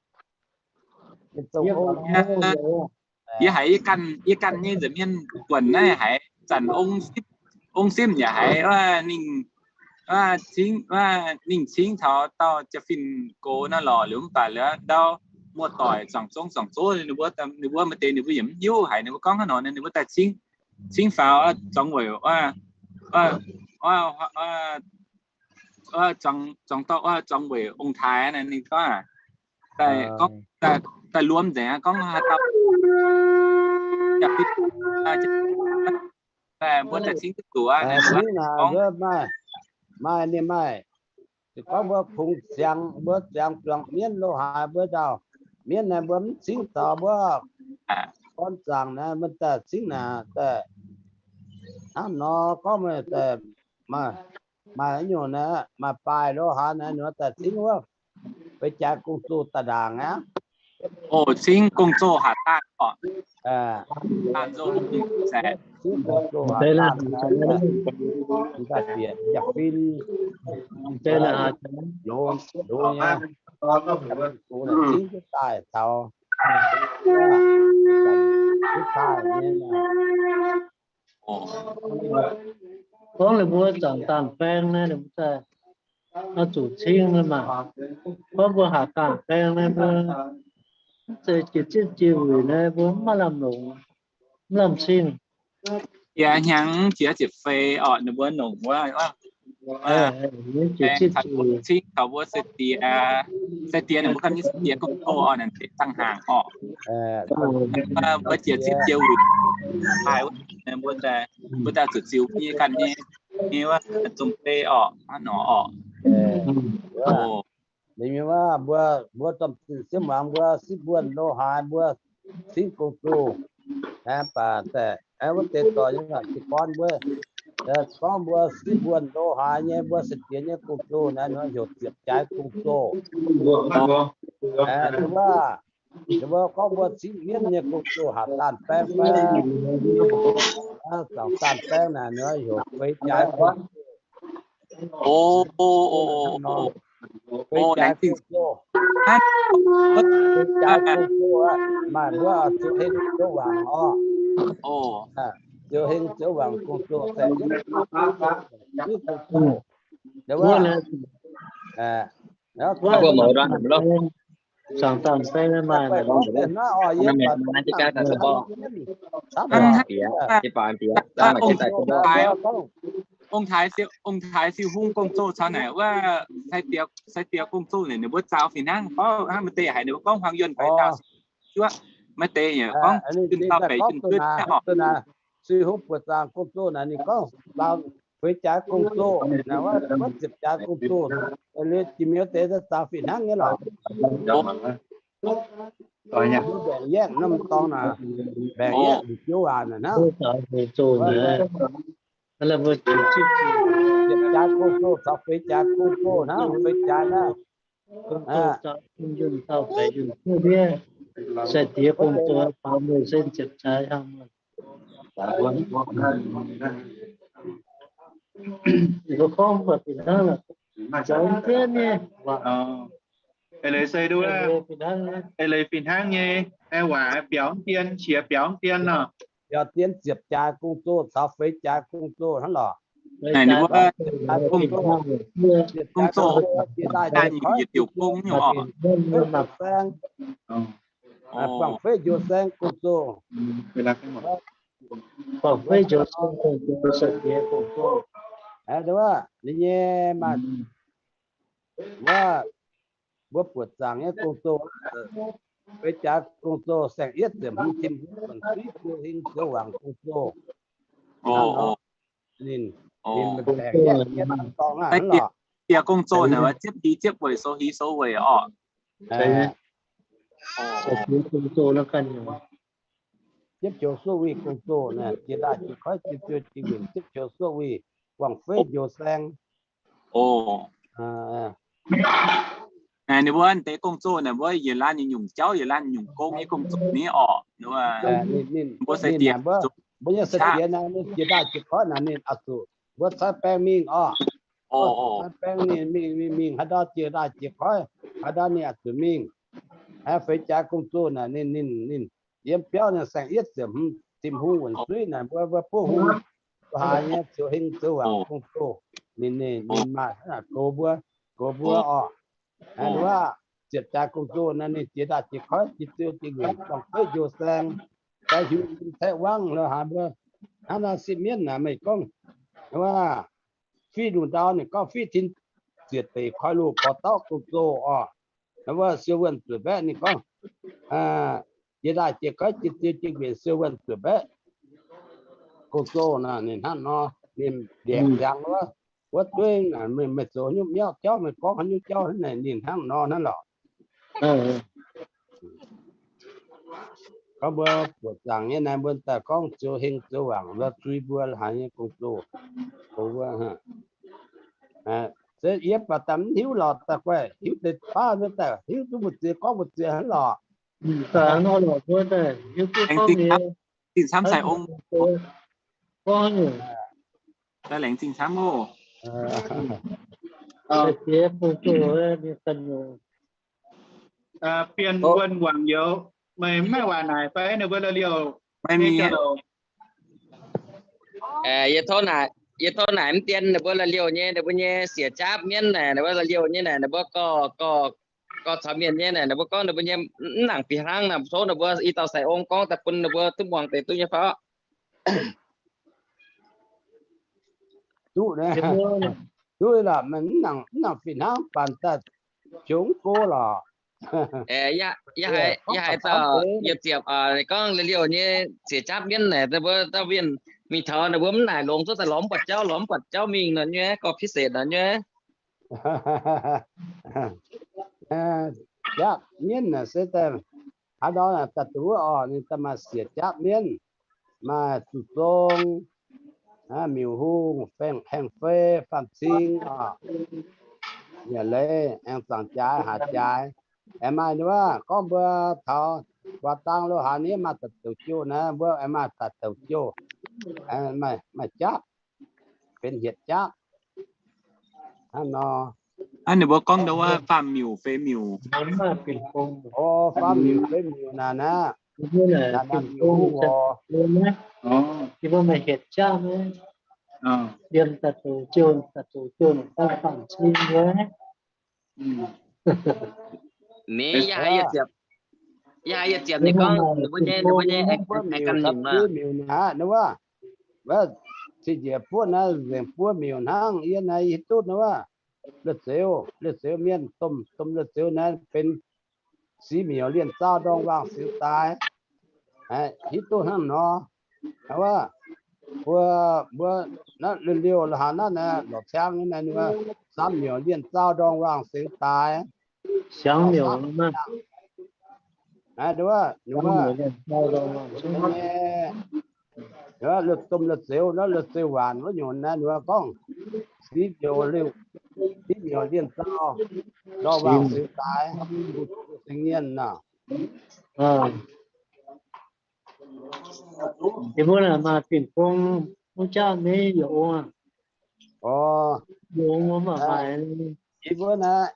Yiem dongh ong Yie haiz yie ganh, yie ganh nyei nza'hmien buonc naaiv haiz zanc ong simv, ong simv yaac haiz ninh cingv, ninh cingv taux dauh za'fin gox naaiv lorqc. Liuz mv baac liuz ndau muoz-doic zuangx zong zuangx zoqv ninh mbuo, ninh mbuo maaih deix ninh mbuo yaac mv hiuv haiz ninh mbuo gorngv haaix nor, ninh mbuo daaih cingv, cingv faaux zuangx weic, zuangx dorh, zuangx weic ong-taaix naaic ninh gorngv, daaih luom nzengc gorngv haaix dauh mbuo daaih cingv duqv zuqc aqv. Maaih, maaih ninh maaih, se gorngv mbuo kungx ziangx, mbuo ziangx zuangx mienv lo haaix mbuo nzauh, mienv naaic mbuo mv cingv taux mbuo gorn zaangc naaic mbuo daaih cingv naaic daaih hnangv nor gorngv daaih maaih, maaih nyungc naaic maaih baaih lo haaix naaic ninh daaih cingv wuov, feix jaax gong-zoh daaih ndaangc aqv. Oc, cingv gong-zoh haaix daaih oc. Cingv gong-zoh haaix daaih, daaih bieqc jaa-fin, loz, loz nyei, cingv duqv daaih taux, duqv daaih nyei. Gorngv ninh mbuo zanc dangh baeng naaiv, ninh mbuo daaih oix zuqc cingv naaiv maah. Gorngv mbuo haaix dangh baeng naaiv, mbuo mv zeiz jiex zipv jiex wuic naaiv, mbuo mv maaih lamh longc, mv lamh cingv. Jiex hnyangx jiex ziepc feix orqc, ninh mbuo nongc wuov, cingv taux mbuo sai-diex, sai-diex ninh mbuo ganh nyei sai-diex gong-zoh orqc, naaic dangh hnaangx orqc. Mbuo jiex zipv jiex wuic, mbuo daaih zuqc ziux nyei ganh nyei, nyei wuov zong bei orqc, hnangv nor orqc. Ninh mbuo, mbuo domh siemv muangx mbuo sipv mbuonx lo haaix mbuo cingv gong-zoh. Aengx baac daaih, aengx wuov deix doic nyei jiez gorn mbuo, gorngv mbuo sieqv mbuo ndo haaix nyei, mbuo sai-diex nyei gong-zoh naaiv, ninh heuc ziepc jaaix gong-zoh. Ninh mbuo, ninh mbuo gorngv mbuo cingv mienv nyei gong-zoh, haac daanh baeng fai, zaangc daanh baeng naaic, ninh heuc feix jaaix gong-zoh. Feix jaaix gong-zoh, feix jaaix gong-zoh, maaih mbuo zuqc heng zuqc wangc oc. Ziouc heng ziouc wangc gong-zoh, saeng-yietv gong-zoh, saeng-feix gong-zoh. Zaangc daanh baeng maaih, ong-taaix Siu-Hungh gong-zoh caux naaic wuov sai-diex gong-zoh naaic, ninh mbuo zaaux fih hnangv. Gorngv hnangv maaih deix haiz ninh mbuo gorngv Huaang Yuonh fai Daauh Siu, maaih deix gorngv yunh dauh baeqc yunh dueiv oc. Siu-Hungh buoqc zaangc gong-zoh naaic ninh gorngv zaaux feix jaaix gong-zoh, naaic wuov ziepc jaaix gongh-zoh, liuz jiex miuc deix zaaux fih hnangv nyei lorqc. Mbaengc-yaeqv norm dorngx naaic, mbaengc-yaeqv liuz biouv waac naaic hnangv. Ziepc jaaix gong-zoh caux feix jaaix gong-zoh hnangv, feix jaaix naaiv. Gong-zoh zaaux yunh dauh baeqc yunh dueiv, sai-diex gong-zoh caux meih se ziepc jaaix hnangv. Ninh mbuo gorngv mbuox fih hnangv lorqc, zoux jienv nyei. Eix leiz se duqv, eix leiz fih hnangv nyei, waac biaux dien, qiex biaux dien nor. Biaux dien ziepc jaaix gong-zoh caux feix jaaix gong-zoh hnangv lorqc. Ziepc jaaix gong-zoh, jiex daaih jiex koiv, jiex diuc gong nyei oc. Feix njoux saeng, buangh feix njoux saeng gong-zoh. Buangh feix njoux saeng gong-zoh, sai-diex gong-zoh. Ninh nyei maaih wuov, mbuo buoqc zaangc nyei gong-zoh, feix jaaix gong-zoh, saeng-yietv ziepc hmz tim hmz, buonc suiv ziouc heng ziouc wangc gong-zoh. Ninh, ninh baengc yietv dorngx hnangv lorqc. Diex gong-zoh naaic, ziepv hih ziepv weic, sou hih sou weic oc. Ziepv joux suoqv wuic gong-zoh naaic, jiex ndaaih jiex koiv, jiex ziou jiex nquenc, ziepv joux suoqv wuic, buangh feix njoux saeng. Ninh mbuo deix gong-zoh naaic, mbuo yietc laanh nyungc jauv, yietc laanh nyungc gong nyei gong-zoh ni oc. Mbuo sai-diex, mbuo nyei sai-diex naaic, ninh jiex ndaaih jiex koiv naaic, ninh oix zuqc mbuo caaiv baeng mingh oc. Caaiv baeng ninh mingh, mingh, mingh haaix ndau jiex ndaaih jiex koiv, haaix ndau ninh oix zuqc mingh. Feix jaaix gong-zoh naaic, ninh, ninh, ninh yiem biauv naaic saeng-yietv ziepc hmz tim hmz wuonc suiv naaic, mbuo, mbuo buov hung, mbuo haiz nyei ziouc heng ziouc wangc gong-zoh. Ninh, ninh, ninh maaih hnangv naaic goux mbuo, goux mbuo oc. Wuov ziepc jaaix gong-zoh naaic, ninh jiex ndaaih jiex koiv, jiex ziou jiex nquenc, buangh feix njoux saeng, daaih hiuv caeqv wangv lo haaix mbuo. Hnangv naaiv sipv mienv naaic meih gorngv, wuov, fiqv lungh ndau ninh gorngv fiqv tin ziec deic koi loh gorx dauh gong-zoh oc. Wuov siou wuonh zuoqc mbaeqv ninh gorngv, jiex ndaaih jiex koiv jiex ziou jiex nquenc siou wuonh zuoqc mbaeqv gong-zoh naaic, ninh hnangv nor, ninh mbiaeqc ziangx wuov, wuov dueiv naaic, meih, meih zoux haaix nyungc miauv jauv, meih gorngv haaix nyungc jauv hnangv naaic, ninh hnangv nor hnangv lorqc. Gorngv mbuo buoqc zaangc nyei naaiv, mbuo daaih gorngv ziouc heng ziouc wangc lo zui mbuo haaix nyei gong-zoh, goux mbuo. Se yie baac daaih mv hiuv lorqc, daaih guaih hiuv deix baav mbuo daaih hiuv duqv mbu'ziex gorngv mbu'ziex hnangv lorqc. Zingh camv sai ong. Gorngv nyungc. Daaih laengz zingh camv oc. Bienh Wuonh Wangc Youz, meih mv maaih waac naaic fai? Ninh mbuo la'liouh, yie tov naaic, yie tov naaic mv dien ninh mbuo la'liouh nyei, ninh mbuo nyei siec jaapv mienv naaic, ninh mbuo la'liouh nyei naaic, ninh mbuo gorx, gorx, gorx caux mienh nyei naaic, ninh mbuo gorngv ninh mbuo nyei mv nangc fih hnangv naaic, tov ninh mbuo i dauh sai ong gorngv daaih bun ninh mbuo duqv muangx deix duqv nyei fai? Duqv, duqv lorqc, mv nangc, mv nangc fih hnangv, baac daaih ziouc mv go lorqc. Yie haiz, yie haiz dauh yietc ziepc gorngv liouh nyei siec jaapv mienv naaic, ninh mbuo dauh mienh mingh taux ninh mbuo mv naaic longx duqv daaih lorz mv buatc jauv, lorz mv buatc jauv mingh nor nyei, gorngv พิเศษ nor nyei. Jaapv mienv naaic se daaih haaix nor daaih duqv wuov orqc, ninh daaih maaih siec jaapv mienv. maaih zuqc zong, miuc hungh, haengh fei, faam-cing, nyiec leiz, aengx zaangc jaaix, haaix jaaix. Aengx maaih wuov gorngv mbuo taux guaax dang lo haaix nyungc maaih daaih douc jouh naaiv, mbuo aengx maaih daaih douc jouh, maaih jaqv, benx hietc jaqv. Hnangv nor. Hnangv ninh mbuo gorngv ndau wuov faam-miuc feix miuc. O, faam-miuc feix miuc naaic naaiv, naaiv miuc hungh oc. Yie mbuo maaih hietc jaqv, yiem daaih douc jouh, daaih douc jouh naaic faam-cing wuov. Mv, yie haiz yietc ziepc, yie haiz yietc ziepc ninh gorngv ninh mbuo nyei, ninh mbuo nyei aengx ganh mingh maah. Miuc naaic wuov, wuov, cing njiec buov naaiv nzengc buov miuc hnangv. Yie naaiv hiuv duqv naaiv wuov, la'zeux, la'zeux mienh, domh, domh la'zeux naaiv benx siqv miuc lienh zaauv ndorng waangh singx daaih. Hiuv duqv hnangv nor. Wuov, mbuo, mbuo naaiv liouh liouh la'haaix naaiv naaiv lorqc ciangv naaiv, ninh mbuo siqv miuc lienh zaauv ndorng waangh singx daaih. Siangx miuc maah. Wuov, ninh mbuo, domh la'zeux, naaiv la'zeux waanc wuov nyungc naaiv, ninh mbuo gorngv siqv miuc, siqv miuc lienh zaauv ndorng waangh singx daaih, singx nyienh naaic. Yie mbuo naaic maaih fin-gong, wuov jaav maiv yaac ong. O, yie mbuo naaic, fin-gong naaic,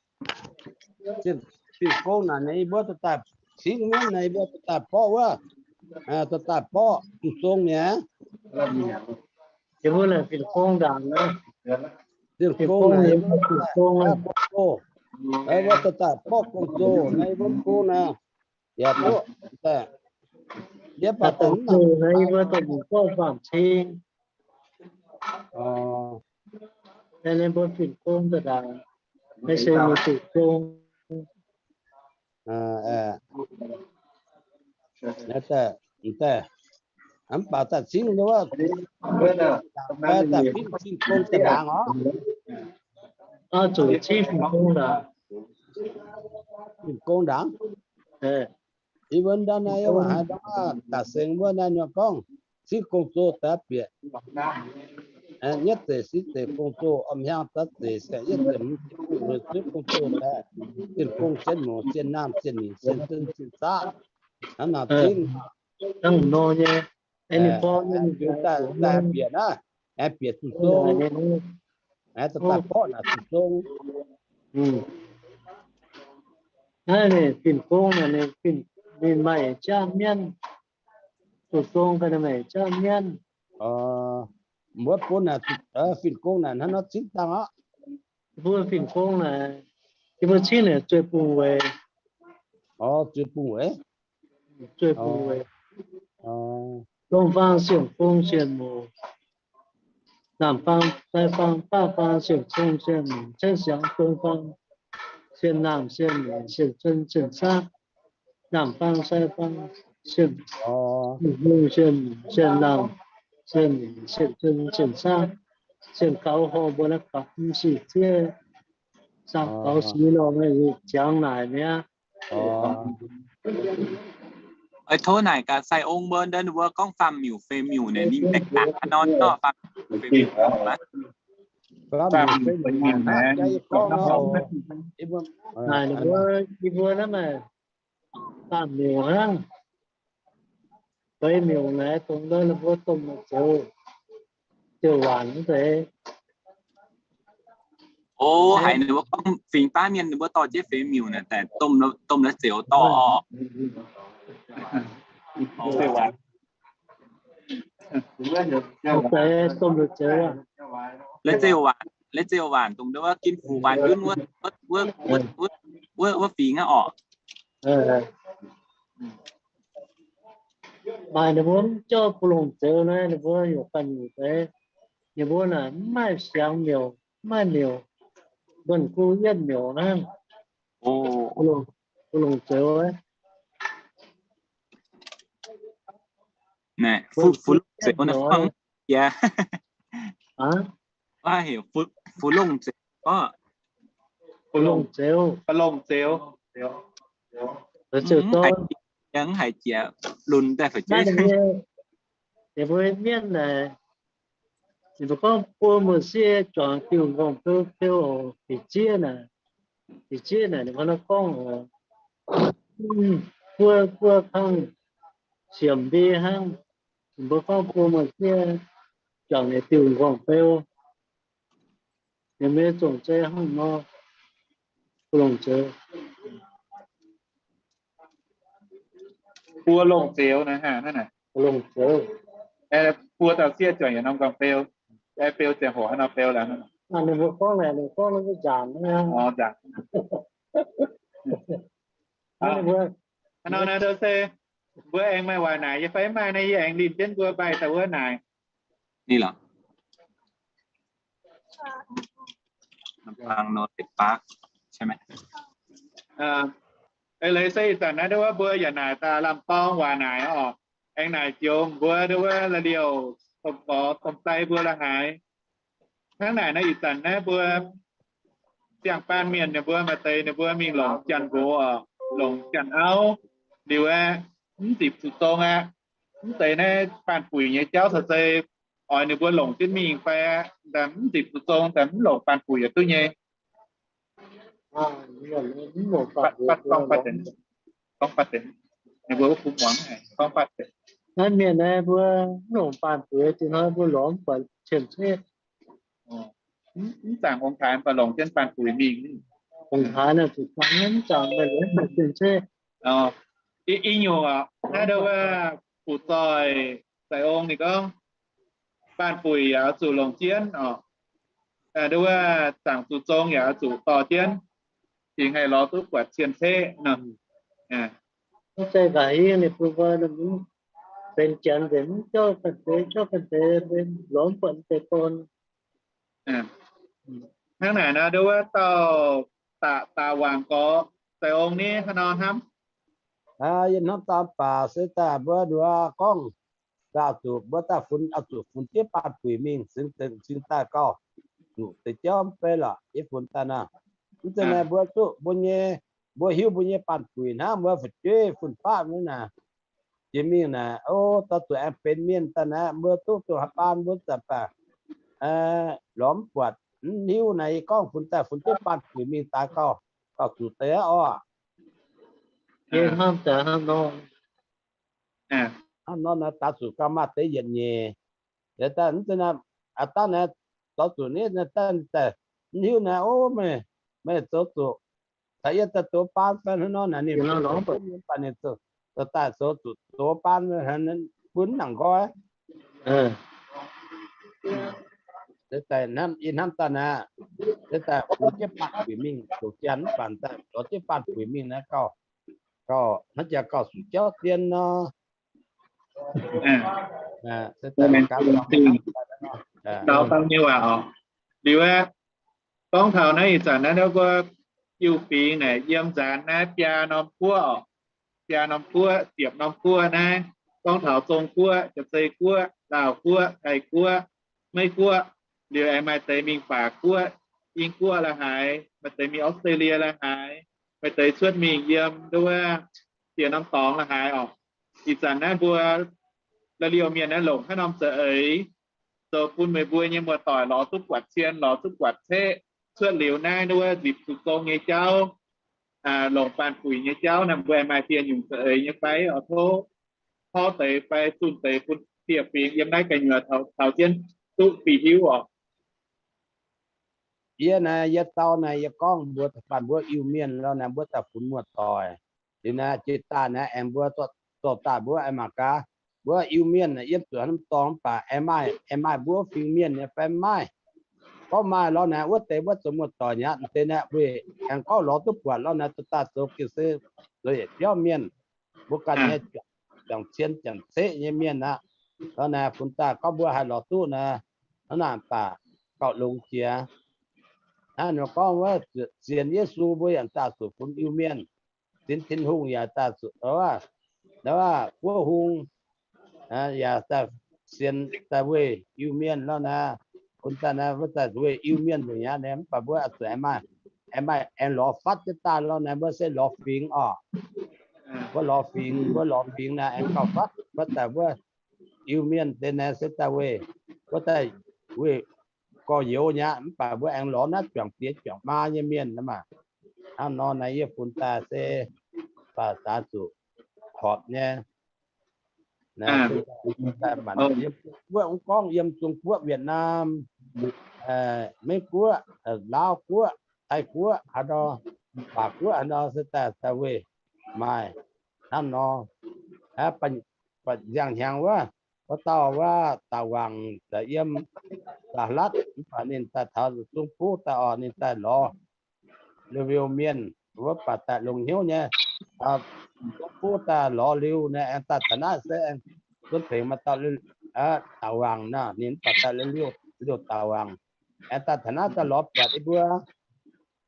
yie mbuo daaih cingv mienv naaic, yie mbuo daaih borqv wuov, daaih borqv zuqc zong mi'aqv. Yie mbuo naaic fin-gong ndaangc, fin-gong naaic, yie mbuo daaih borqv gong-zoh, yie mbuo daaih borqv gong-zoh naaiv, yie mbuo gong naaic, yie baac daaih mv nangc, yie mbuo daaih mingh gorngv faam-cing. Ninh mbuo fin-gong daaih ndaangc, se mingh zuqc zong. Mv baac daaih cingv wuov, daaih fin-gong daaih ndaangc oc. Zuqc cingv fin-gong ndaangc. Fin-gong ndaangc. Yie mbuo ndau naaiv, yie mbuo haiz ndau daaih sengx wuov naaiv nyei gorngv, cingv gong-zoh daaih bieqc. Nyietv zeic, six zeic gong-zoh, om hiaang daaih zeic, yietv zeic, hmz zeic, bungx, zuov gong-zoh daaih, zienh gong, zienh muoz, zienh naamh, zienh nyic, zienh zunv, zienh saav. Hnangv naaic cingv. Hnangv nor nyei. Daaih bieqc naaiv, aengx bieqc zuqc zong, aengx daaih borqv naaic zuqc zong. Naaiv ninh fin-gong naaic, ninh maaih jaav mienv, zuqc zong ga'naaiv ninh maaih jaav mienv. Mbuo bun naaic, fin-gong naaic hnangv nor cingv dangh aqv. Mbuo fin-gong naaic, yie mbuo cingv naaic zueih bungx weic. O, zueih bungx weic. Zueih bungx weic. Dongh faang sienx gong sienx muoc, naamh faang, sai faang, baav faang sienx gong sienx muoc, caeqv siangx dongh faang sienx naamh sienx muoc, sienx zunv sienx saav, naamh faang, sai faang, sienx, sienx gong sienx muoc, sienx naamh sienx muoc, sienx zunv sienx saav, sienx gaux horh mbuo naaiv gaux mv sic zieqv, saangx gaux sic lorh, ziangx naaic mi'aqv. Oix tov naaic gaax sai ong mbuo, ndau ninh mbuo gorngv faam-miuc feix miuc naaic, ninh baengh dangx haaix nor nor, faam-miuc feix miuc. Naaic ninh mbuo, yie mbuo naaiv maaih faam-miuc hnangv. Feix miuc naaic, dongh ndau ninh mbuo domh la'zeux, ziouc waanc wuov deix. O, haiz ninh mbuo gorngv fingx baav mienh ninh mbuo dorh jienv feix miuc naaic, daaih domh, domh la'zeux dorh oc. Domh la'zeux, la'zeux waanc dongh wuov ginv fuqv waanc yunv wuov, wuov, wuov fingx aqv oc. Maaih ninh mbuo mv jauv bun longc zeux naaiv, ninh mbuo heuc ganh nyungc deix. Ninh mbuo naaic mv maaih siangx miuc, mv maaih miuc, mbuonx gu yietv miuc naaiv. Bun longc zeux. Naaic, fu, fu longc zeux naaiv, jiex. Haaix heuc fu, fu longc zeux gorngv? Fu longc zeux. Fu longc zeux. Mv haiz jiex, lunx daaih fai jiex. Ninh mbuo mienv naaic, ninh mbuo gorngv buo muoz-sieqv juangc diuh nqorngv-beu beu oc, diqc zieqv naaic, diqc zieqv naaic ninh mbuo nor gorngv oc, buo buo kangv siemc ndie hnangv. Ninh mbuo gorngv buo muoz-sieqv juangc ninh diuh nqorngv-beu, ninh mbuo nyei zongc zei hnangv nor, longc zeux. Buo longc zeux naaic, longc zeux. Buo dauh sieqv juangc yietc norm nqorngv-beu, beu ziangh hoc hnangv nor beu lorqc. Ninh mbuo gorngv naaic, ninh gorngv nzaangc, nzaangc. Hnangv nor naaiv se mbuo aengx maaih waac naaic yie fai maaih naaiv, yie aengx linh jienv mbuo mbaih daaih wuov naaic. Ni lorqc. Eix leiz se ih zanc naaiv nduov wuov mbuo yaac naaic daaih lamh dorng waac naaic oc. Aengx naaic joux mbuo nduov wuov la'liouh domh gorx domh dai mbuo la'haaix. Hnangv naaic naaiv ih zanc naaiv mbuo ziangh baan mienh ninh mbuo maaih deix ninh mbuo mingh longc janx-nqox oc, longc janx-auv liuz aeqv, mv nzipc zuqc zong aqv. Mv zeiz naaiv baanh buic nyei jauv caux zei oix ninh mbuo longc jienv mingh fai aqv, mv nzipc zuqc zong, mv longc baanh buic yaac duqv nyei. Naaiv mienh naaiv mbuo mv longc baanh buic, zinh hnoi mbuo lorz mv buatc cien-ceqv. Mv zaangc ong-taaix mv baac longc jienv baanh buic mingh. Ong-taaix naaic zuqc zaangc, mv zaangc mv buatc cien-ceqv. Ih nyungc naaiv nduov wuov fu'zoih za'eix ong ninh gorngv, baanh buic yaac oix zuqc longc jienv oc. Nduov wuov zaangc zuqc zong yaac oix zuqc dorh jienv, cingx haih lorz duqv buatc cien-ceqv nor. Mv zeiz nqa'haav ninh bun mbuo benx janx nzengc, mv jauv ganh deix, jauv ganh deix, benx lorz mv buatc deix bun. Hnangv naaic nor nduov wuov dauh daaih, daaih wangc gorx za'eix ong ni hnangv nor hnamv. Yie hnamv daaih mv baac se daaih mbuo nduov gorngv, daaih zuqc mbuo daaih funx, oix zuqc funx jienv baanh buic mingh cingx daaih gauh zuqc deix jauv mv bei lorqc. Yie funx daaih nor, mv zeiz naaic mbuo zuqc mbuo nyei, mbuo hiuv mbuo nyei baanh buic hnangv mbuo fu'jueiv fun-faqv mv naaic, jiex mingh naaic, o, daaih zuqc aengx benx mienh daaih naaic, mbuo duqv dongh haaix baan mbuo zanc baac lorz mv buatc, mv hiuv naaic. Yie gorngv funx daaih funx jienv baanh buic mingh daaih gauh, gauh zuqc deix aqv oc. Hnangv nor naaic daaih zuqc gauh maaih deix yietc nyeic. Daaih mv zeiz naaic, a'dangh naaic, zoux zuqc ni daaih, mv hiuv naaic, o, meih, meih zoux zuqc caux yie daaih dox baan fai hnangv nor naaic, ninh mv baac ninh zoux daaih zoux zuqc dox baan bun nangc nqoi. Daaih hnamv, yie hnamv daaih naaic, daaih funx jienv baanh buic mingh, zoux janx mv baac daaih lorz jienv baanh buic mingh naaic gauh, gauh hnangv jaax gauh zuqc jauv dien nor. Dau dau nyei waac oc. Liuz aeqv, gorngv taux naaiv ih zanc naaiv mbuo Iu-Fingx naaic yiem nzaanx naaiv biaa norm guoqv oc. Biaa norm guoqv, ziepc norm guoqv naaiv, gorngv taux Zong-Guoqv, Jaav-Zei-Guoqv, Laauh-Guoqv, Taiv-Guoqv, Meiv-Guoqv, liuz aengx maaih deix mingh Baac-Guoqv, Ing-Guoqv la'haaix, maaih deix mingh Australia la'haaix, maaih deix cuotv mingh yiem nduov wuov dieh norm dorngx la'haaix oc. Ih zanc naaiv mbuo la'liouh mienh naaiv longc haaix norm za'eix zoux bun meih mbuo nyei muoz-doic lorz duqv buatc cien, lorz duqv buatc ceqv, cuotv liuz naaiv nduov wuov nzipc zuqc zong nyei jauv, longc baanh buic nyei jauv naaiv, mbuo aengx maaih dieh nyungc za'eix nyei fai? Oix tov porv deix fai zunh deix bun dieh fingx yiem naaiv gu'nyuoz taux jienv duqv fih hiuv oc. Yie naaiv, yie dau naaiv, yie gorngv mbuo da'faanh mbuo Iu-Mienh lorh naaiv, mbuo daaih funx muoz-doic liuz naaiv, jiex daaih naaiv aengx mbuo zorqv daaih mbuo aengx mangc gaax, mbuo Iu-Mienh yiem zuqc norm dorngx mv baac aengx maaih, aengx maaih mbuo fingx mienh nyei fai mv maaih? Gorngv maaih lorh naaiv, wuov deix wuov zoux muoz-doic nyei aqv. Deix naaiv weic aengx gorngv lorz duqv buatc lorh naaiv, daaih zoux gengh se zoux yietc biauv mienh, mbuo ganh nyei juangc cien juangc ceqv nyei mienh aqv. Lorh naaiv funx daaih gorngv mbuo haih lorz duqv naaiv, hnangv naaic baac gauh longx jiex. Hnangv nor gorngv wuov sienx Yesu mbuo yaac daaih zuqc funx Iu-Mienh, sienx Tin-Hungh yaac daaih zuqc, wuov, wuov, wuov guoqv hung yaac daaih sienx daaih weic Iu-Mienh lorh naaiv. Bun daaih naaiv wuov daaih weic Iu-Mienh nzengc aqv. Mv baac mbuo zuqc aengx maaih, aengx maaih aengx lorz fatv jienv daaih lorh naaiv, mbuo se lorz fingx oc. Mbuo lorz fingx, mbuo lorz fingx naaiv aengx gauh fatv, mbuo daaih mbuo Iu-Mienh deix naaiv se daaih weih, wuov daaih weih gorx-youz nyei aqv, mv baac mbuo aengx lorz naaiv juangc diex juangc maa nyei mienh naaiv maah. Hnangv nor naaiv yie funx daaih se baac zaax zuqc horpc nyei. Naaiv se daaih, daaih manc yiem Zung Guoqv, mv gorngv yiem Zung Guoqv, Việt Nam, Meiv Guoqv, Laauv Guoqv, Taiv Guoqv haaix nor, Baac Guoqv haaix nor se daaih, daaih weih maaih hnangv nor. Aa, ba'nziangh hnyangx wuov, wuov dauh wuov daaih wangc daaih yiem Sahlatv, mv baac ninh daaih taux Zung Guoqv daaih oc, ninh daaih lorz Iu-Mienh wuov baac daaih longx hnyouv nyei. Zung Guoqv daaih lorz liuz naaiv aengx daaih taux naaiv se aengx gunv tengx maaih dauh daaih wangc nor, ninh mv baac daaih liuz, liuz daaih wangc. Aengx daaih taux naaiv daaih lorz buatc yie mbuo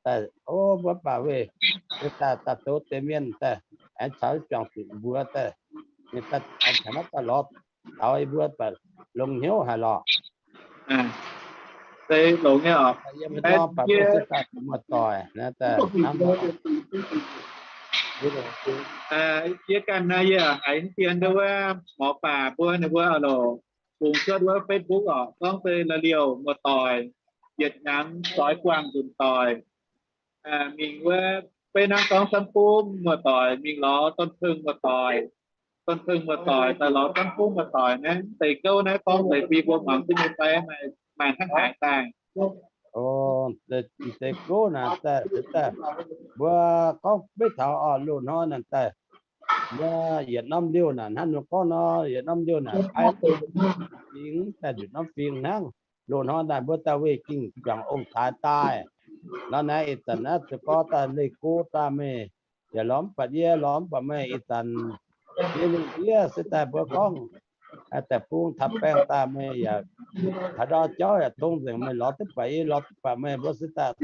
daaih, o, mbuo baac weih, daaih, daaih douz deix mienh daaih, aengx caux juangc zuqc mbuox daaih, ninh daaih, aengx taux naaiv daaih lorz taux yie mbuo baac longx hnyouv haic lorqc. Deix longx nyei oc. Yiem haaix dorngx baac mbuo se daaih muoz-doic naaiv daaih hnangv nor. Yie ganh naaiv yie haiz dien nduov wuov morz baac mbuo ninh mbuo oix longc bungx cuotv wuov Facebook oc, gorngv se la'liouh muoz-doic, yietc hnyangx soix guangc nzunc doic. Mingh wuov, beiv hnangv gorngv Samv Bungv muoz-doic mingh lorz Dorn Peung muoz-doic, Dorn Peung muoz-doic daaih lorz Samv Bungv muoz-doic naaiv, deix gouv naaiv gorngv deix fih mbuo muangx duqv nyei fai? Maaih hnangv haaix daaih? O, deix gouv naaic daaih, mbuo gorngv beiv taux oc, loz-hnoi naaic daaih, mbuo yietc norm liouh naaic hnangv nor gorngv nor, yietc norm liouh naaic paaiv fingx daaih nduqc norm fingx hnangv. Loz-hnoi naaic mbuo daaih weih gengh juangc ong-taaix daaih. Nor naaiv ih zanc naaiv ziouc gorngv daaih leih go daaih meih yaac lorz mv buatc yie, lorz mv buatc meih. Ih zanc yie lungh ndiev se daaih mbuo gorngv deic-bung taux baengh daaih meih yaac haaix ndau jauv yaac tong nzengc, meih lorz duqv buatc yie, lorz duqv buatc meih, mbuo se daaih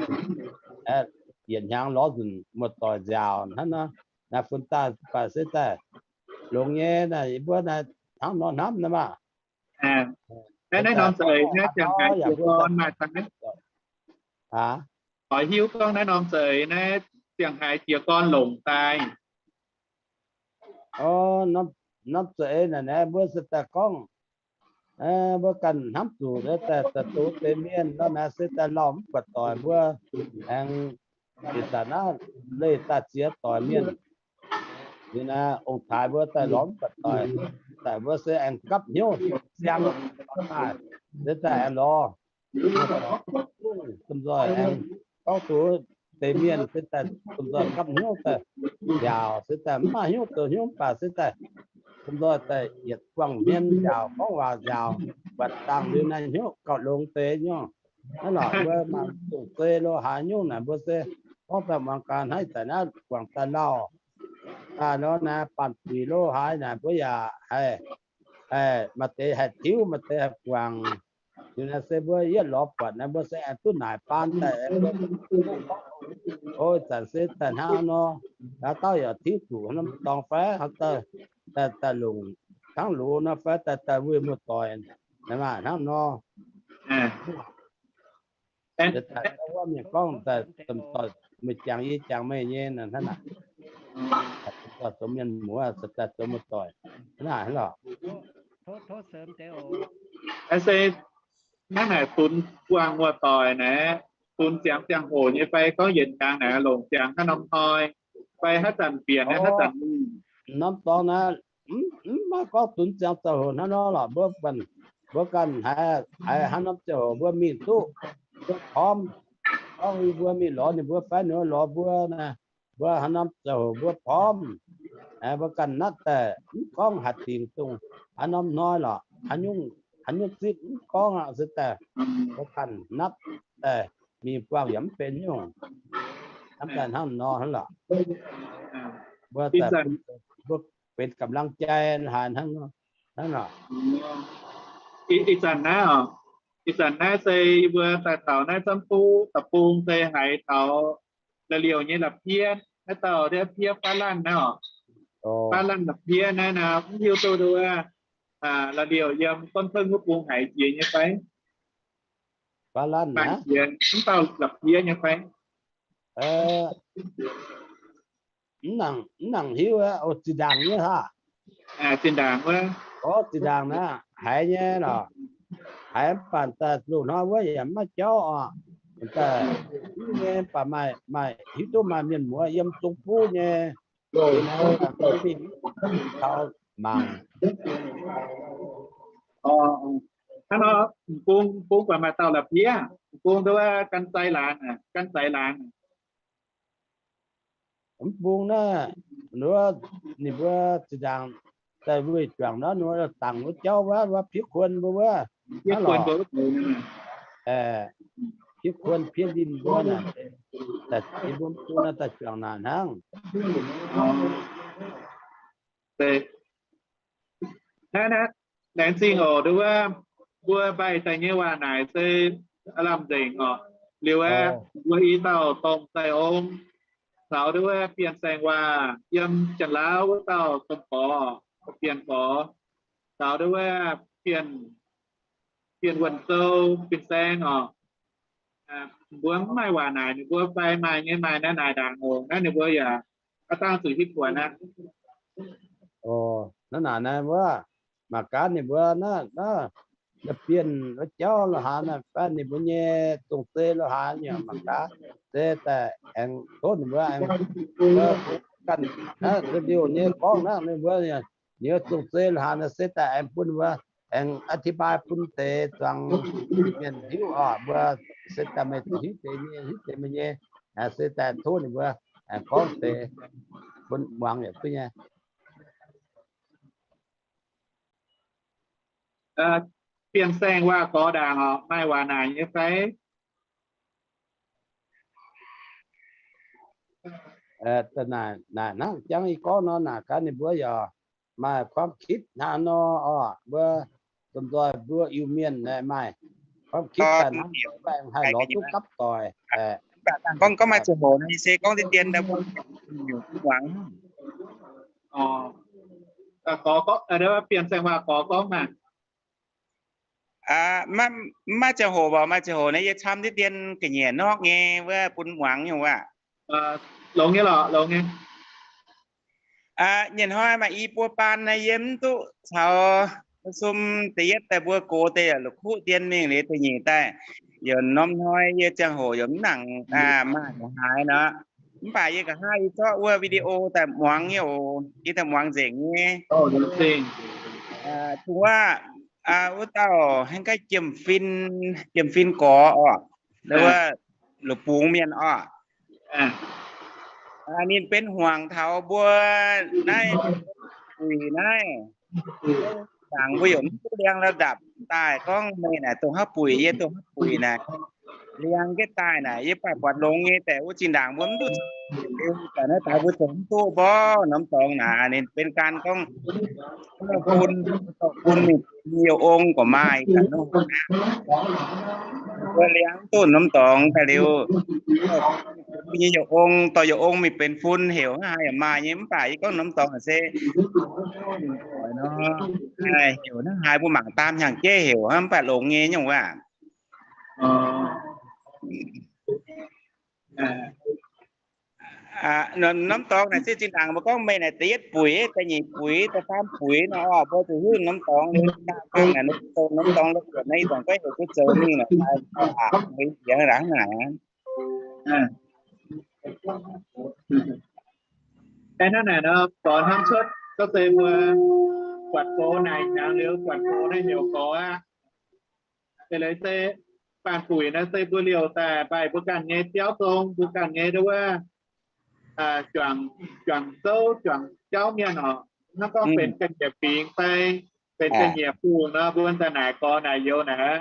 yietc hnyangx lorz nzunc muoz-doic nziaauc hnangv nor. Naaiv funx daaih baac se daaih longx nyei naaiv, yie mbuo naaiv hnangv nor hnamv naaiv maah. Naaiv norm za'eix naaiv ziangh haaix jiez gorn maaih daaih? Oix hiuv gorngv naaiv norm za'eix naaiv ziangh haaix jiez gorn longc daaih? O, norm za'eix naaic naaiv mbuo se daaih gorngv mbuo ganh hnamv zuqc daaih douz deix mienh nor naaiv se daaih lauh mv buatc doic mbuo aengx ih zanc naaiv leih daaih ziex doic mienh. Ninh naaiv ong-taaix mbuo daaih lorz mv buatc doic, daaih mbuo se aengx gapv hnyouv siang daaih, se daaih aengx lorz domh nzoih aengx gorngv duqv deix mienh se daaih domh nzoih gapv hnyouv daaih nziaauc, se daaih mv maaih hnyouv zoux hnyouv mv baac se daaih domh nzoih daaih yietc buangh hmien nziaauc, gorngv waac nziaauc, buatc dangh liuz naaiv hnyouv gauh longx deix nyungc. Hnangv nor mbuo mangc dongh zei lo haaix nyungc naaic mbuo se gorngv daaih muangx gaax hnangv ih zanc naaiv guangc daaih lauh daaih nor naaiv, baanh buic lo haaix naaic mbuo yaac haih, maaih deix haih tiuv, maaih deix haih guangc. Liuz naaiv se mbuo yietv lorz buatc naaiv mbuo se aengx duqv naaic baan daaih. O, ih zanc se daaih hnangv nor, haaix dauh yaac tiuv zuqc norm dorngx fai haaix dauh daaih longc hnangv loz nor fai daaih daaih weih muoz-doic, hnangv nor. Wuov mienh gorngv daaih, domh doic, meih jangx yie jangx meih nyei hnangv naaic. Domh doic zoux mienh muoz, se daaih zoux muoz-doic hnangv naaic lorqc. Se hnangv naaic funx buangh muoz-doic naaiv, funx ziangx ziangh hoc nyei fai gorngv yietc hnyangx naaic longc ziangx haaix norm hnoi, fai haaix zanc mbienc haaix zanc lungh? Norm dorngx naaiv mv maaih gorngv funx ziangx ziangh hoc hnangv nor lorqc. Mbuo, mbuo ganh haiz haaix norm ziangh hoc mbuo mingh duqv, mbuo พร้อม, gorngv mbuo mingh lorz ninh mbuo fai ninh mbuo lorz mbuo naaiv, mbuo haaix norm ziangh hoc mbuo พร้อม, mbuo ganh natv daaih mv gorngv haaix dingc dongh haaix norm hnoi lorqc, haaix nyungc, haaix nyungc zipv mv gorngv aqv, se daaih mbuo ganh natv daaih mingh buangh yaac mv benx nyungc. Hnamv daaih hnangv nor hnangv lorqc. Mbuo daaih mbuo benx กำลังใจ haaix hnangv nor, hnangv nor. Ih zanc naaiv oc, ih zanc naaiv se mbuo daaih taux naaiv Zangv Duqv deic-bung se haiz taux la'liouh nyei la'piev, naaiv dauh ndiev piev Faav Lanv naaiv oc. Faav Lanv la'piev naaiv naaiv, mv hiuv duqv wuov la'liouh yiem Gunv Cuotv wuov bung haiz jiex nyei fai? Faav Lanv maaih jiex mv dauh la'piev nyei fai? Mv nangc, mv nangc hiuv aqv. O, zinh ndaangc nyei haav? Zinh ndaangc wuov. O, zinh ndaangc naaiv. haiz nyei lorqc. Haiz mv baac daaih loz-hnoi wuov yaac mv maaih jauv oc. Daaih nyei mv baac maaih, maaih hiuv duqv maaih mienh muoz yiem Zong Buv nyei, mingh taux mangc. Hnangv nor, m'bung, m'bung buatc maaih dauh la'biev, m'bung nduov gan zai laangz, gan zai laangz. Mv bung naaiv, ninh mbuo, ninh mbuo zinh ndaangc daaih weih juangc nor, ninh mbuo dangc wuov jauv wuov, wuov Piev Kuon mbuo wuov. Piev Kuon, Piev Kuon Piev Linh mbuo naaic, daaih mbuo mv bung naaiv daaih juangc naaic hnangv. Naaiv, naaiv, laengz zingh oc. Nduov wuov, mbuo mbaih daaih nyei waac naaic se lamh nzengc oc. Liuz aeqv, mbuo i dauh domh daaih ong caux nduov wuov Bienh Saeng Waac yiem Janx-Laauv wuov dauh domh gorx, Bienh Gorx, caux nduov wuov Bienh, Bienh Wuonh Zou, Bienh Saeng oc. Mbuo mv maaih waac naaic, ninh mbuo fai maaih nyei maaih naaiv naaic ndaangc oc. Naaiv ninh mbuo yaac aav dangh zuqc hiuv buatc aqv. Naaiv naaic naaiv wuov, mangc gaax ninh mbuo naaiv, naaiv, naaiv Bienh wuov jauv lo haaix naaiv, fai ninh mbuo nyei zong-zei lo haaix nyungc, mangc gaax se daaih aengx tov ninh mbuo aengx ganh naaiv liouh nyei gorngv naaiv ninh mbuo nyei zong-zei lo haaix naaiv se daaih aengx bun mbuo aengx อธิบาย bun deix zuangx mienh hiuv oc. Mbuo se daaih meih hiuv deix nyei, hiuv deix meih nyei, se daaih tov ninh mbuo aengx gorngv deix bun muangx yietc duqv nyei. Bienh Saeng Waac gorx ndaangc oc, maaih waac naaic nyei fai? Naaic, naaic hnangv jangv yie gorngv nor, naaic gaax ninh mbuo yaac maaih ความคิด hnangv nor oc. Mbuo domh nzoih mbuo Iu-Mienh naaiv maaih ความคิด daaih hnangv nor, mbuo aengx haih lorz duqv gapv doic. Gorngv, gorngv maaih ziangh hoc naaiv se gorngv deix dien muangx. Bienh Saeng Waac gorx gorngv maah. Mv maaih ziangh hoc, mv maaih ziangh hoc naaiv yie camv deix dien ga'nyiec norqv nyei wuov bun muangx nyungc wuov. Longx nyei lorqc, longx nyei. Nyei hnoi maaih i buo baan naaiv yie mv duqv caux sum da'yietv daaih mbuo gox deix la'kuqv dien mingh liuz da'nyeic daaih. Yaac norm hnoi yie ziangh hoc yaac mv nangc maaih haaix nor. Mv baac yie nqa'haav yie zorqv wuov video daaih muangx nyei oc. Yie daaih muangx nzengc nyei. Dongh wuov, wuov dauh hnangv gaax Jiem Fin, Jiem Fin gorx oc. Wuov loz-bungx mienh oc. Ninh benx hmuangx taux mbuo naaiv buic naaiv. Zaangc mbuo yaac mv duqv liangx ระดับ daaih gorngv meih naaic dongh haav buic, yie dongh haav buic naaic. Liangx jienv daaih naaic yie baac buatc longx nyei, deix wuov zinh ndaangc mbuo mv duqv, daaih naaiv daaih mbuo zoux mv duqv mborqv norm dorngx naaic. Ninh benx gan gorngv bun, bun ninh nyei youh ong gorqv maaih ga'naaiv. Mbuo liangx duqv norm dorngx daaih liuz, mbuo nyei youh ong, dorh youh ong mingh benx fun heuc hnangv haaix yaac maaih nyei. Mv baac yie gorngv norm dorngx se heuc hnangv haaix mbuo mangc daam hnyangx-jeiv heuc hnangv, mv baac longx nyei nyungc wuov. Norm dorngx naaic se zinh ndaangc mbuo gorngv meih naaic da'yietv buic, da'nyeic buic, da'faam buic nor, mbuo zuqc hiuv norm dorngx liuz, norm dorngx la'guotc naaiv, ih zanc gorngv heuc duqv zoux mingh naaic, hnangv naaic. Hnangv naaic nor, gorx hnamv cuotv gorngv se mbuo buatc gox naaic hnyangx liuz, buatc gox naaiv heuc gorx aqv. Eix leiz se baanh buic naaiv se mbuo liouh daaih mbaih mbuo ganh nyei biauv zong, mbuo ganh nyei nduov wuov, juangc zouv juangc jauv mienh oc. Hnangv gorngv benx ga'nyiec fingx fai benx ga'nyiec fungx nor, mbuo daaih naaic gorx naaic youz naaic,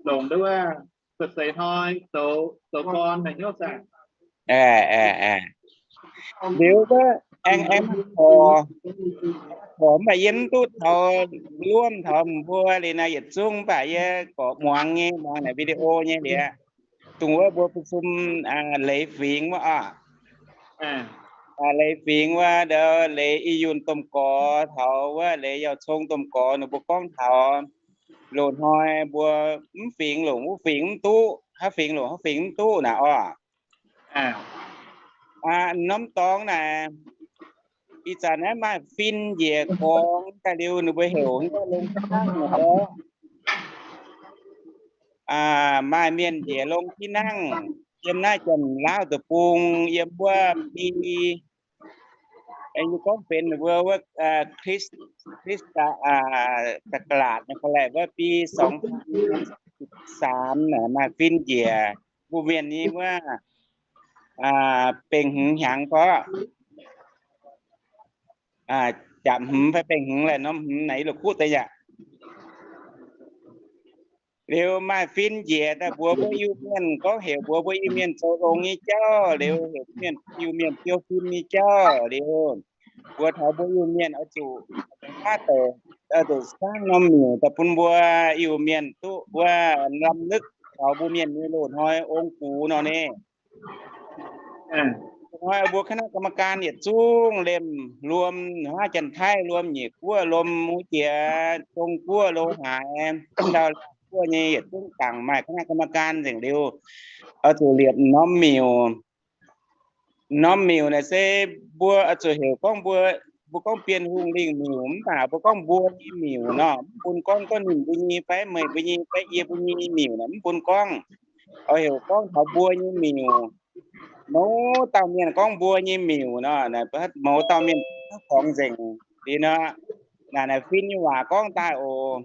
longc nduov wuov, buoz-seix hnoi zoux gorn naaic hnyouv zaah. Liuz wuov aengx, aengx gorx, gorx mv baac yie mv duqv taux luomv taux mbuo liuz naaiv yietc zungv, mv baac yie gorx muangx nyei, muangx naaic video nyei liuz, dongh wuov mbuo bun sum Leiz Fingx wuov oc. Leiz Fingx wuov, ndau Leiz I Yunh domh gorx taux wuov Leiz Yauh Cong domh gorx, ninh mbuo gorngv taux loz-hnoi mbuo mv fingx longc wuov fingx mv duqv, haav fingx longc haav fingx mv duqv naaic oc. Norm dorngx naaic, Ih zanc naaiv maaih fin njiec gorngx daaih liuz, ninh mbuo heuc haaix longx nangv oc. Maaih mienh njiec longx jienv nangv yiem naaiv Janx-Laauv deic-bung, yiem wuov bi, yie gorngv benx wuov, wuov, Christ, Christ, ศักราช naaiv, wuov bi สองพันสิบสาม naaic maaih fin njiec mbuo mienh nyei wuov, bengh hmz hnyangx gorqv, japc hmz fai bengh hmz laih norm hmz naaic, yie la'kuqv deix yaac. Liuz maaih fin njiec daaih mbuox mbuo Iu-Mienh, gorngv heuc mbuox mbuo Iu-Mienh zoux longx nyei jauv, liuz heuc mienh, Iu-Mienh biou fin nyei jauv. Liuz mbuox taux mbuo Iu-Mienh oix zuqc, oix zuqc saangv norm miuc daaih bun mbuo Iu-Mienh duqv wuov รำลึก taux mbuo mienh nyei loz-hnoi ong-gux nor ni. Hnoi mbuo คณะกรรมการ yietc zungv liemh, luom haav Janx-Taiv, luom Nyeic Guoqv, luom wuov jiex Zong Guoqv lo haaix, ndau guoqv nyei yietc zungv dangc maaih คณะกรรมการ nzengc liuz, oix zuqc liepc norm miuc. Norm miuc naaic se mbuo oix zuqc heuc gorngv mbuo, mbuo gorngv Bienh Hungh lingh miuc mv baac mbuo gorngv mbuo nyei miuc nor, mv bun gorngv gorngv ninh mbuo nyei fai meih mbuo nyei fai yie mbuo nyei miuc naaic mv bun gorngv. Oix heuc gorngv taux mbuo nyei miuc. Mouz dauh mienh gorngv mbuo nyei miuc nor, mouz dauh mienh gorngv nzengc liuz nor, naaic naaic fin nyei waac gorngv daaih oc.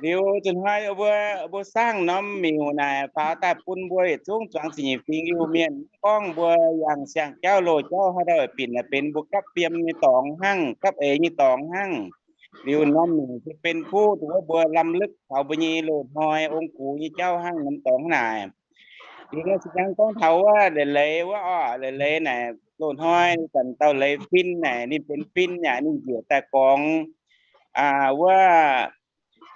Liuz zuqc hnoi mbuo, mbuo saangv norm miuc naaic faaux daaih bun mbuo yietc zungv zuangx ziqc nyeic fingx Iu-Mienh, mv gorngv mbuo yangh siang-jauv loz-jauv haaix dauh binc naaic benx mbuo gapv fiem nyei dorngx hnangv, gapv eix nyei dorngx hnangv. Liuz norm miuc se benx kuv dongh wuov mbuo รำลึก taux mbuo nyei loz-hnoi ong-gux nyei jauv hnangv norm dorngx naaic. Liuz naaiv se jangx gorngv taux wuov leiz-leiz wuov orqc, leiz-leiz naaic loz-hnoi zanc dauh leiz fin naaic ninh benx fin yaac ninh njiec daaih gorngx wuov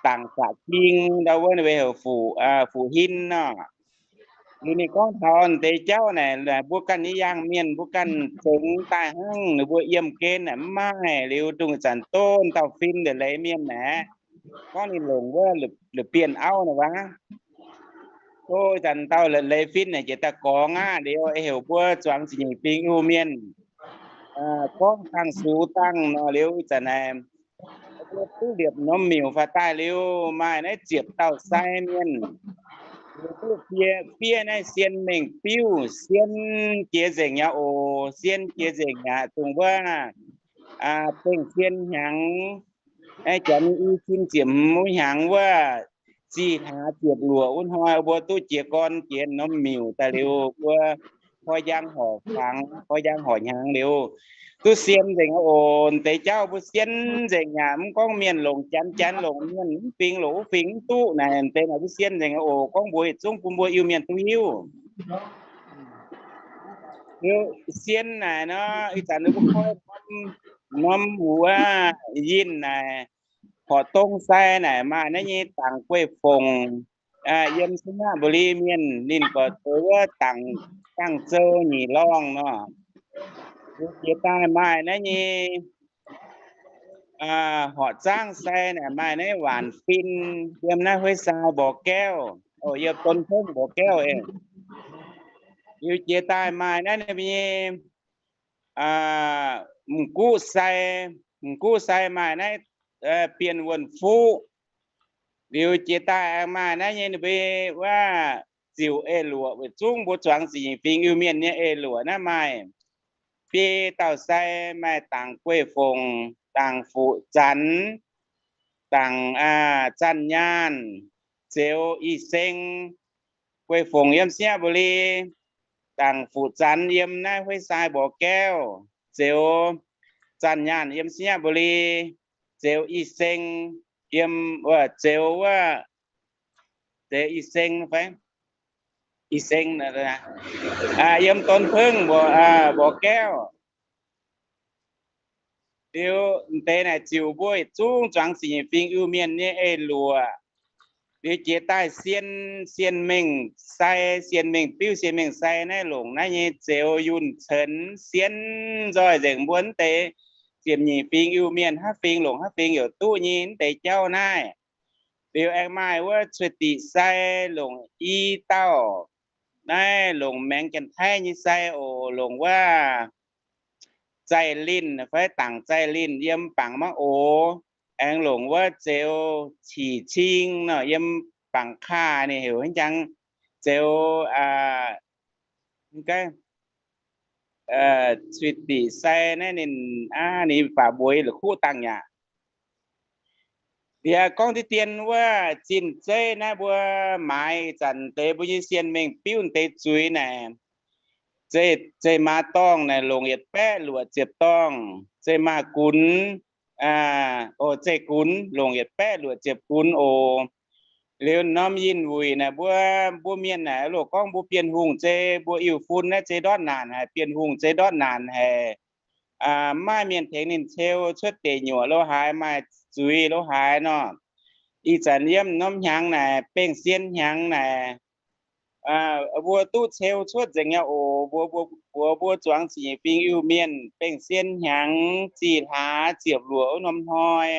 dangc saqc jing ndau wuov ninh mbuo heuc fuqv, fuqv hin nor. Liuz ninh gorngv taux deix jauv naaic, mbuo ganh nyei yaangh mienh mbuo ganh zengx daaih hnangv, ninh mbuo yiem gen naaic mv maaih. Liuz dongh zanc donv dauh fin leiz-leiz mienh naaic, gorngv ninh longc wuov la'bienh auv naaic waac. Ov, zanc dauh leiz-leiz fin naaic jiex daaih gorngv aqv. Liuz heuc mbuo zuangx ziqc nyeic fingx Iu-Mienh gorngv dangh sux dangh nor. Liuz ih zanc naaic mbuo duqv liepc norm miuc faaux daaih liuz maaih naaiv ziepc dauh sai mienh. Liuz duqv fiev, fiev naaiv sien mengh biuv, sien jiex nzengc aqv oc. Sien jiex nzengc aqv, dongh wuov bengh sien hnyangx, janx i cin ziepc hmz wuov hnyangx wuov, zih hlaax ziepc luoqc wuov hnoi mbuo duqv jiez gorn jiex norm miuc daaih liuz mbuo koi njang horc fangx, koi njang horc hnyangx liuz duqv sien nzengc aqv oc. Deix jauv mbuo sien nzengc yaac mv gorngv mienh longc janx, janx longc mienh, mv fingx longc wuov fingx mv duqv naaic, deix naaic mbuo sien nzengc aqv oc. Gorngv mbuo yietc zungv bun mbuo Iu-Mienh duqv hiuv. Liuz sien naaic nor, ih zanc ninh mbuo koi norm wuov yinh naaic, horqc dong sai naaic maaih naaiv nyei dangc guei fongc, yiem ໄຊຍະບູລີ mienh ninh gorqv zoux wuov dangc, dangc zou nyic lorngh nor. Liuz jiex daaih maaih naaiv nyei horqc zaangv sai naaic maaih naaiv waanc fin, yiem naaiv ຫ້ວຍຊາຍ Mborqv Gaeqv, yiem Don Pheng Mborqv Gaeqv. Liuz jiex daaih maaih naaiv nyei M'guqv sai, M'guqv sai maaih naaiv Bienh Wuonh Fuqv. Liuz jiex daaih maaih naaiv nyei ninh mbuo wuov ziux eix luoqc, weic zuqc mbuo zuangx ziqc nyeic fingx Iu-Mienh nyei eix luoqc naaiv maaih biei dauh sai, maaih dangc guei fongc, dangc fuqv zanx, dangc zanc nyaanh, zeux i seng. Guei fongc yiem ໄຊຍະບູລີ, dangc fuqv zanx yiem naaiv ຫ້ວຍຊາຍ Mborqv Gaeqv, zeux zanc nyaanh yiem ໄຊຍະບູລີ, zeux i seng yiem, zeux wuov, zeux i seng fai, i seng, yiem Don Pheng Mborqv Gaeqv. Liuz deix naaic ziux mbuo yietc zungv zuangx ziqc nyeic fingx Iu-Mienh nyei eix luoqc. Liuz jiex daaih sien, sien mengh sai, sien mengh biuv, sien mengh sai naaiv longc naaiv nyei zeux yunh cenx sien nzoih nzengc mbuo deix ziepc nyeic fingx Iu-Mienh, haaix fingx longc haaix fingx yaac duqv nyei deix jauv naaiv. Liuz aengx maaih wuov cuotv diqc sai longc i dauh, naaiv longc maengx Janx-Taiv nyei sai oc, longc wuov zaih linh fai dangc zaih linh yiem bangc maiv ox, aengx longc wuov zeux qic cing nor yiem bangc kaav ninh heuc hnyangx zeux, aa, cuiv diqc sai naaiv ninh, aa, ninh baac mbuox la'kuqv dangh yaac. Liuz gorngv deix dien wuov zinh zeiv naaiv mbuo maaiz zanc deix mbuo nyei sienh mengh biuv deix zuiz naaic, zeiv maaz dorngh naaic longc yietc baeqv luoqc ziepc dorngh. Zeiv maaz gunx, aa, o, zeiv gunx longc yietc baeqv luoqc ziepc gunx oc. Liuz norm yinh wuic naaic mbuo, mbuo mienh naaic loz gorngv mbuo Bienh Hungh zei mbuo iu-fun naaiv zei ndortv naanc haic, Bienh Hungh zei ndortv naanc haic. Mv maaih mienh tengx ninh ceu cuotv deic nyuoqc lo haaix, maaih zuiz lo haaix nor. Ih zanc yiem norm hnyangx naaic, bengh sien hnyangx naaic, mbuo duqv ceu cuotv nzengc nyei oc. Mbuo, mbuo, mbuo, mbuo zuangx ziqc nyeic fingx Iu-Mienh, bengh sien hnyangx, zih hlaax ziepc luoqc wuov norm hnoi,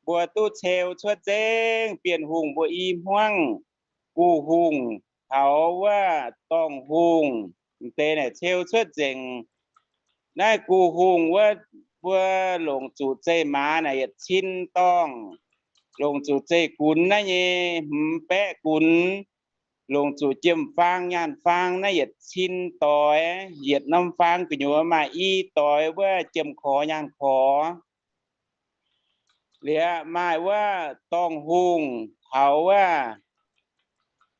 mbuo duqv ceu cuotv nzengc. Bienh Hungh mbuo i hmuangv, Gu Hungh taux wuov Dorngh Hungh, m'deix naaic ceu cuotv nzengc. Naaiv Gu Hungh wuov, mbuo longc zuqc zeiv maaz naaic yietc cin dorngh, longc zuqc zeiv gunx naaiv nyei hmz baeqv gunx, longc zuqc jiem-faang nyaanh faang naaiv yietc cin doix, yietc norm faang gu'nyuoz maaih i doix wuov jiem-korx nyaanh korx. Liuz maaih wuov Dorngh Hungh taux wuov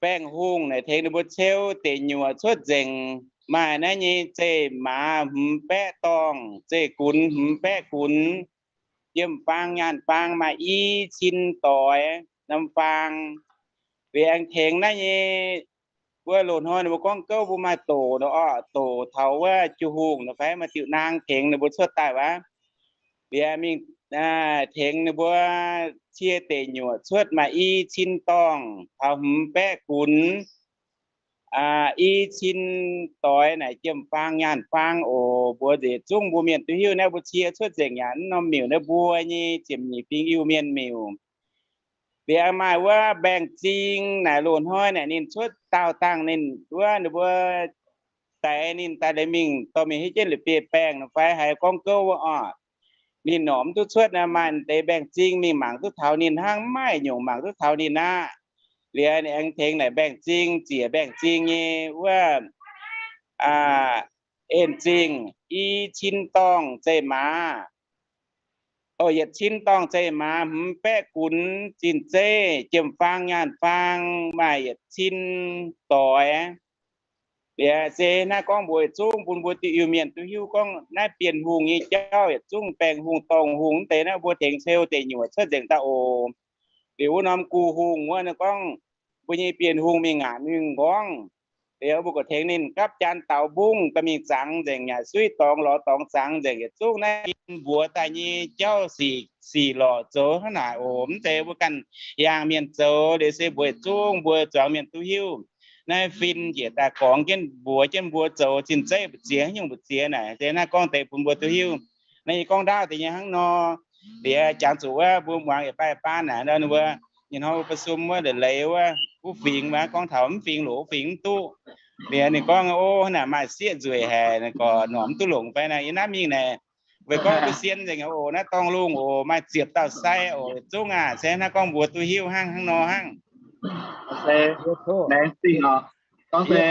Baengh Hungh naaic tengx ninh mbuo ceu deic nyuoqc cuotv nzengc. Maaih naaiv nyei zeiv maaz hmz baeqv dorngh, zeiv gunx hmz baeqv gunx, jiem-faang nyaanh faang maaih i cin doix norm faang. Liuz aengx tengx naaiv nyei, wuov loz-hnoi ninh mbuo gorngv gouv mbuo maaih doc nor orqc, doc taux wuov Ju Hungh nor fai maaih diuh naang tengx ninh mbuo cuotv daaih wuov. Liuz mingh tengx ninh mbuo cie deic nyuoqc cuotv maaih i cin dorngh taux hmz baeqv gunx, i cin doix naaic jiem-faang nyaanh faang oc. Mbuox nzengc zungv mbuo mienh duqv hiuv naaiv mbuo cie cuotv nzengc yaac mv norm miuc naaiv mbuo nyei ziepc nyeic fingx Iu-Mienh miuc. Liuz maaih wuov Mbaengx Zing naaic loz-hnoi naaic ninh cuotv daauh dangh ninh wuov, ninh mbuo daix ninh daaih liuz mingh dorh mingh hiuv jienv la'bieiv-baengh nor fai haiz gorngv gouv wuov orqc. Ninh norqc mv duqv cuotv naaiv, maaih deix Mbaengx Zing mingh mangc duqv taux ninh hnangv, mv maaih nyungc mangc duqv taux ninh aqv. Liuz ninh aengx tengx naaic Mbaengx Zing ziec Mbaengx Zing nyei wuov en zingh i cin dorngh zeiv maaz, o, yietc cin dorngh zeiv maaz, hmz baeqv gunx zinh zeiv, jiem-faang nyaanh faang maaih yietc cin doix. Liuz se naaiv gorngv mbuox zungv bun mbuo diuh Iu-Mienh duqv hiuv gorngv naaiv Bienh Hungh nyei jauv yietc zungv Baengh Hungh, Dorngh Hungh mv deix naaiv mbuo tengx ceu deic nyuoqc cuotv nzengc daaih oc. Liuz wuov norm Gu Hungh wuov ninh gorngv mbuo nyei Bienh Hungh mingh ngaanc mingh nqorngv. Liuz mbuo gorqv tengx ninh gapv jaan daux mbungv daaih mingh zangx nzengc, yaac suiv dorngx lorz dorngx zangx nzengc, yietc zungv naaiv mbuox daaih nyei jauv sic, sic lorqc zoux hnangv naaic oc. Mv zeiz mbuo ganh yangh mienh zoux. Liuz se mbuox yietc zungv mbuo zuangx mienh duqv hiuv. Naaiv fin njiec daaih gorngv jienv mbuox jienv mbuo zoux zinh zeiv mbu'ziex, haaix nyungc mbu'ziex naaic, se naaiv gorngv deix bun mbuo duqv hiuv. Naaiv yie gorngv ndaauv deix nyei hnangv nor. Liuz jangx zuqc wuov mbuo muangx yietc baaih baan naaic, ninh mbuo nyei hnoi mbuo ประชุม wuov leiz-leiz wuov, wuov fingx mbuo gorngv taux mv fingx loc wuov fingx mv duqv. Liuz ninh gorngv, o, naaic maaih sieqv nzueic haic, ninh gorngv norqc mv duqv longc fai naaic. Yie naaiv mingh naaic, weic gorngv mbuo sien nzengc oc, naaiv dorngh lungh oc, maaih ziepc dauh sai oc, zungv aac, se naaiv gorngv mbuox duqv hiuv hnangv, hnangv nor hnangv. Laengz zingh oc. Gorngv se,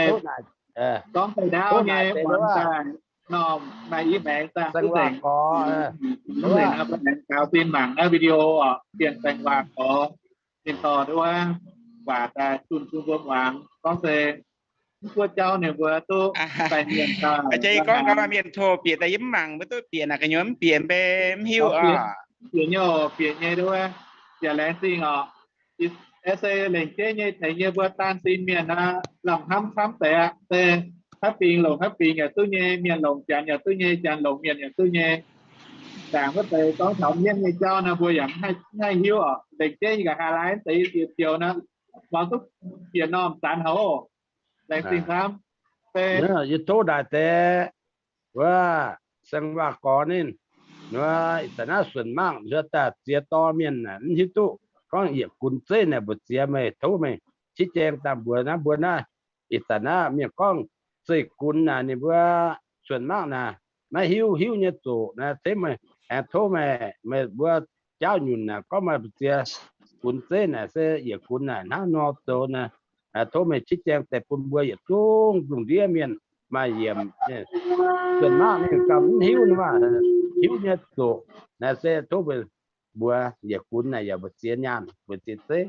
gorngv se ndaauv nyei muangx daaih, normh maaih i maengx daaih duqv nzengc. Laengz zingh oc, mbuo aengx gaux zinh mangc naaiv video oc, Bienh Saeng Waac Gorx, ninh dorh wuov waac daaih zunh bun mbuo muangx. Gorngv se mv buov jauv ninh mbuo duqv baengh mienh daaih. Gorngv gau mienh tov bieqc daaih yie mv mangc, mbuo duqv bieqc naaic gu'nyuoz mv bieqc mbe mv hiuv oc. Bieqc nyei oc, bieqc nyei duqv. Yaac laengz zingh oc. Se lengc jeiv nyei tengx yie mbuo daan zinh mienh aqv, lamh hnamv camv deix aqv. Se haaix fingx longc haaix fingx yaac duqv nyei, mienh longc janx yaac duqv nyei, janx longc mienh yaac duqv nyei. Ndaangc wuov deix gorngv taux mienv nyei jauv naaiv mbuo yaac mv haih hiuv oc. Lengc jeiv yie nqa'haav laai deix yie ziex joux naaiv, muangx duqv bieqc normh zanc haic oc. Laengz zingh camv. Yie tov ndaaih deix wuov Saeng Waac Gorx ninh, wuov ih zanc naaiv ส่วนมาก wuov daaih ziex dorh mienh mv hiuv duqv gorngv yietc gunx zeiv naaic mbu'ziex, meih tov meih ชี้แจง daaih mbuox naaiv mbuo naaiv. Ih zanc naaiv mienh gorngv zeiv gunx naaic ninh mbuo ส่วนมาก naaic maiv hiuv, hiuv nyei zuqc naaic, se meih aengx tov meih, meih mbuo jaauv nyunc naaic, gorngv meih mbu'ziex gunx zeiv naaic se yietc gunx naaic hnangv nor zoux naaic, tov meih qiex jaang deix bun mbuo yietc zungv lungh ndiev mienh maaih yiemc. Zuonc mangv ninh gauh mv hiuv nor maah, hiuv nyei zuqc naaic se tov meih mbuo yietc gunx naaic yaac mbu'ziex nyaanh mbu'ziex zeiv.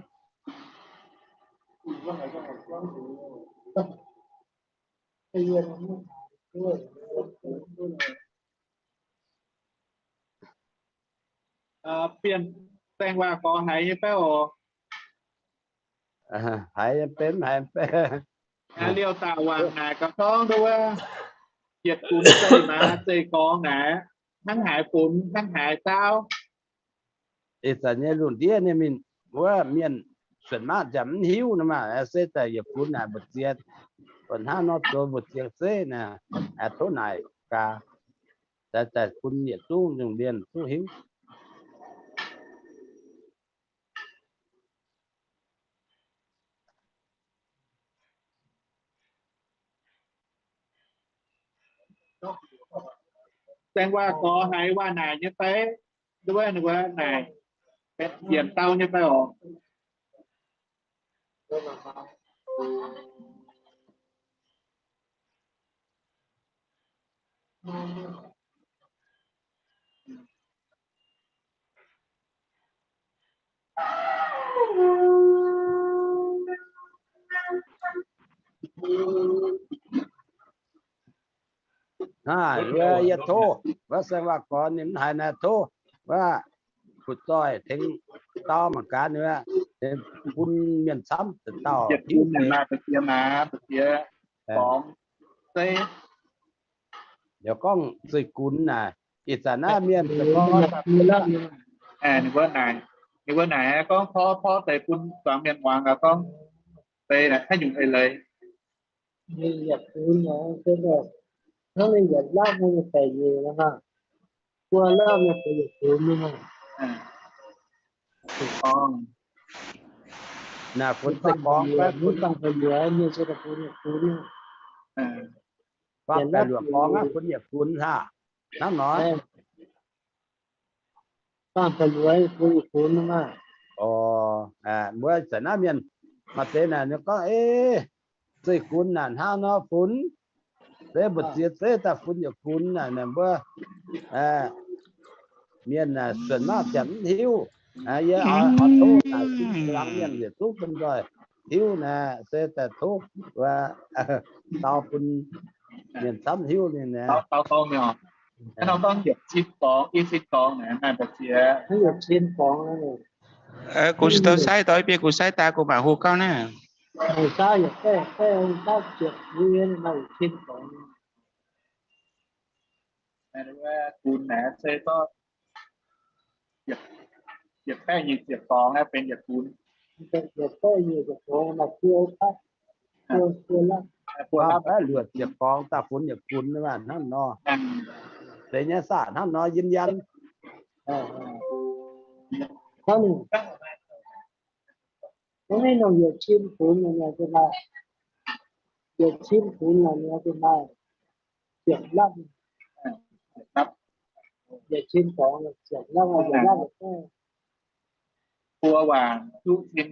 Bienh, saeng waac gorx haiz nyei fai oc? Haiz benx haiz benx. Liouh dauh waac naaic gauh gorngv nduov, yietc gunx zeiv maaz zeiv gorngx naaic, hnangv haaix funx hnangv haaix daauv. Ih zanc nyei lungh ndiev nyei mienh, wuov mienh suonc maah ziangh mv hiuv nor maah, se daaih yietc gunx naaic mbu'ziex, buatc hnangv nor zoux mbu'ziex zeiv naaic, tov naaic gaax, daaih bun yietc zungv nyungc mienh duqv hiuv. Saeng waac gorx haiz waac naaic nyei fai? Nduov ninh wuov naaic, yienc dau nyei fai oc? Aa, yie tov wuov saeng waac gorx ninh mv haiz naaic, tov wuov fu'zoih tengx dau mangc gaax ninh bun mienh camv dauh hiuv deix. Yaac gorngv zeiv-gunx naaic, ih zanc naaiv mienh ninh mbuo naaic, ninh mbuo naaic gorngv tov, tov deix bun zuangx mienh muangx gaax gorngv deix naaic haaix nyungc eix leiz. Hnangv ninh yietc lapv nyei daic nyeic nor maah, buo lapv nyei daic yietc gunx nor maah. Naaic funx zeiv-gorngx, mv bangc daic luoqc gorngv aqv, funx yietc gunx hnangv. Hnangv nor. Bangc daic luoqc funx yietc gunx nor maah. Mbuo zanc naaiv mienh maaih deix naaic ninh gorngv, zeiv-gunx naaic hnangv nor funx, se mbu'ziex zeiv daaih funx yietc gunx naaic, mbuo mienh suonc maiv ziangh mv hiuv. Yie oix tov naaic laangz mienh yietc zungv bun nzoih hiuv naaic, se daaih tov dau bun mienh camv hiuv ninh naaic. Gu'ndongx sai doi biei gu'ndongx sai daaih gu'mangc hu gauv naaiv. Gunx naaic se gorngv yietc baeqv nyic ziepc gorngx naaiv benx yietc gunx. Luoqc ziepc gorngx daaih funx yietc gunx hnangv nor. Deix nyei saah hnangv nor yiem yan. Hnangv nor yietc cin funx, yietc cin funx, ziepc lapv, yietc cin gorngx ziepc lapv, buo waac juqv cin,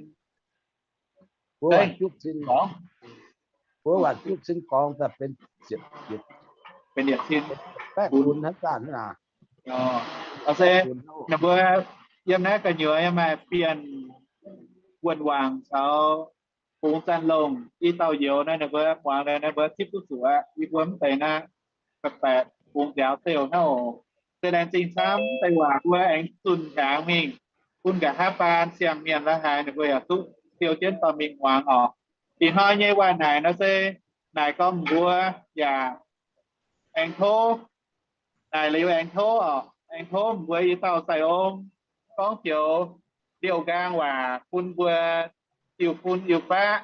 buo waac juqv cin gorngx, buo waac juqv cin gorngx daaih benx ziepc, benx yietc cin, baeqv gunx hnangv zanc hnangv naaic. Se ninh mbuo yiem naaiv gu'nyuoz maaih Bienh, Wuonh Wangc caux Bungx Zanc Longh i dauh youz naaiv, ninh mbuo muangx naaiv, ninh mbuo zipv duqv zuqc aqv. Yie mbuo mv deix naaiv, baeqc baeqc bungx nziaaux zouv hnangv oc. Se laengz zingh camv deix waac mbuo aengx zunh hnyangx mingh, bun nqa'haav baan siang-mienh la'haaix ninh mbuo yaac duqv siou jienv dorh mingh muangx oc. Ih hnoi nyei waac naaic nor se naaic gorngv mbuo yaac aengx tov, naaic liuz aengx tov oc, aengx tov mbuo i dauh sai-ong gorngv joux liouh nqaang waac bun mbuo iu-fun iu-faqv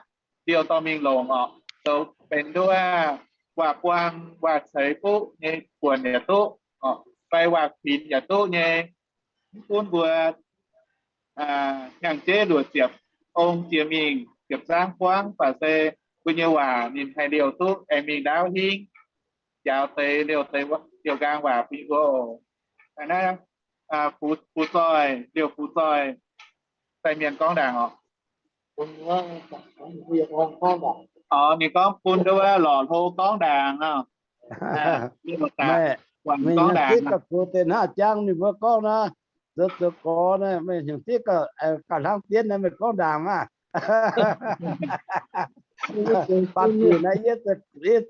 liouh dorh mingh longc oc. Zoux benx nduov waac-buang waac-ceix fuqv nyei buonc yaac duqv oc, fai waac-kuinx yaac duqv nyei. Mv gunv mbuo hnyangx-jeiv luoqc ziepc ong jiex mingh, ziepc zaangv buangv, baac se mbuo nyei waac ninh haih liouh duqv aengx mingh ndaauv hingv, njaaux deix liouh deix liouh nqaang waac bun yie mbuo oc. Naaiv, fux zoih, liouh fux zoih, sai mienh gorngv ndaangc oc. Ninh gorngv bun ndau wuov lorqc hlo gorngv ndaangc nor. Meih gorngv ndaangc, gorngv ndaangc, ninh mbuo gorngv naaiv, zoux zoux gorx naaiv, meih hnyouv diqv gauh hlaang dienv naaiv, meih gorngv ndaangc maah. Baac zuqc naaiv yie, yie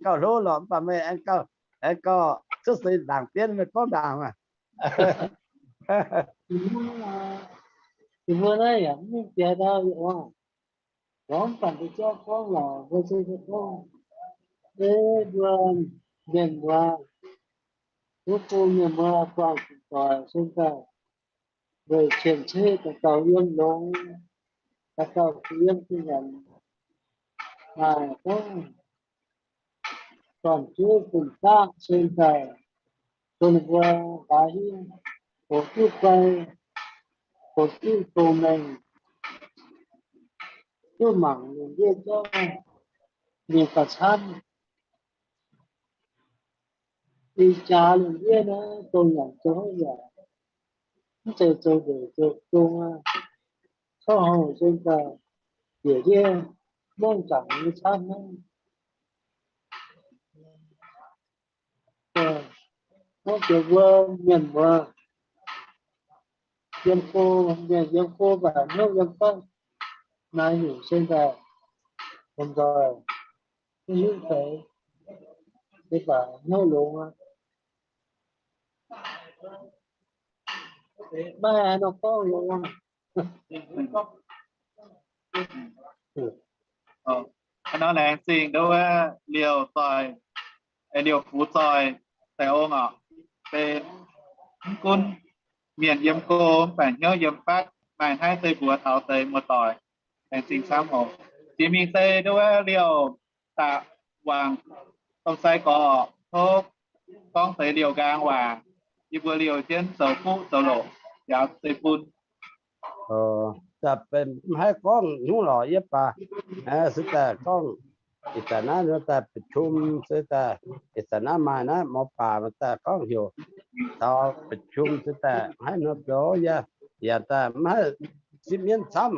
gauh hlo lorqc, mv baac meih aengx gauh, aengx gauh cuotv seix ndaangc dienv, meih gorngv ndaangc maah. Ninh mbuo naaiv yaac mv mingh biaux ndau, gorngv baac mbuo jauv gorngv lorqc, mbuo se gorngv, ei mbuo mienh muoz, wuov bung mienh muoz guangc zuqc doic cen daaih, weic qiemx ceqv dauh dauh yiem longx, dauh dauh yiem zinh nyanc, maaih gorngv dorn-jueiv fun-faqv cen daaih, bun ninh mbuo haaix hingv hoqc duqv guai, hoqc duqv gong-mengh, duqv mangc lungh ndiev jauv, mienh gauh camv. Ih jaax lungh ndiev naaiv dongh nyanc zoux haaix yaac mv zeiz zoux ndeic zoux gong aqv. Coqv houh se daaih bieqc ndiev mongv zaangc nyei camv hnangv. Gorngv jiex mbuo mienh muoz, yiem go, mienh yiem go baac hnyouv yiem fatv, naaiv heuc se daaih lomh nzoih, mv hiuv deix, se baac hnyouv longx aqv. Maiv haaix nor gorngv longx. Hnangv nor laengz zingh ndau wuov liouh zoih, liouh fux zoih deix ong oc. Mv gunv mienh yiem go mv baac hnyouv yiem fatv, maaih hnangv se mbuox taux deix muoz-doic, laengz zingh camv oc. Jiex mingh se ndau wuov liouh da'wangc domh sai gorx, tov gorngv deix liouh nqaang waac, yie mbuo liouh jienv zoux fuqv zoux loc, yaac se bun. Daaih benx mv haih gorngv hnyouv lorqc yie baac, se daaih gorngv ih zanc naaiv nor daaih ประชุม se daaih ih zanc naaiv maaih naaiv mor baac daaih gorngv heuc taux ประชุม se daaih haiv nor zoux yaac, yaac daaih mv haih zipv mienv camv.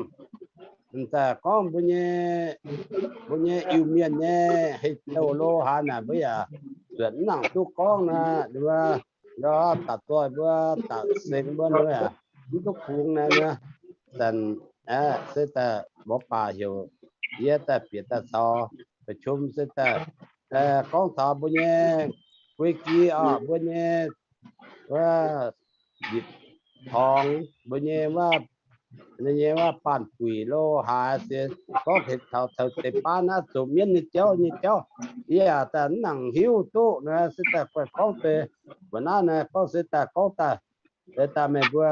Daaih gorngv mbuo nyei, mbuo nyei Iu-Mienh nyei hei douh lo haaix naaic mbuo yaac zuotc mv nangc duqv gorngv naaic, nduov, nduov daaih zoih mbuo, daaih sengx mbuo nduov yaac mv duqv kungx naaic nduov. Zanc aeqv, se daaih mor baac heuc yie daaih bieqc daaih caux ประชุม se daaih gorngv taux mbuo nyei guei gi oc, mbuo nyei wuov nzipc torngx, mbuo nyei wuov, nyei wuov baanh buic lo haaix se gorngv taux taux deix baan naaiv zoux mienv nyei jauv nyei jauv, yie yaac daaih mv nangc hiuv duqv naaic, se daaih guaih gorngv deix mbuo naaiv naaic gorngv se daaih gorngv daaih, se daaih meih mbuo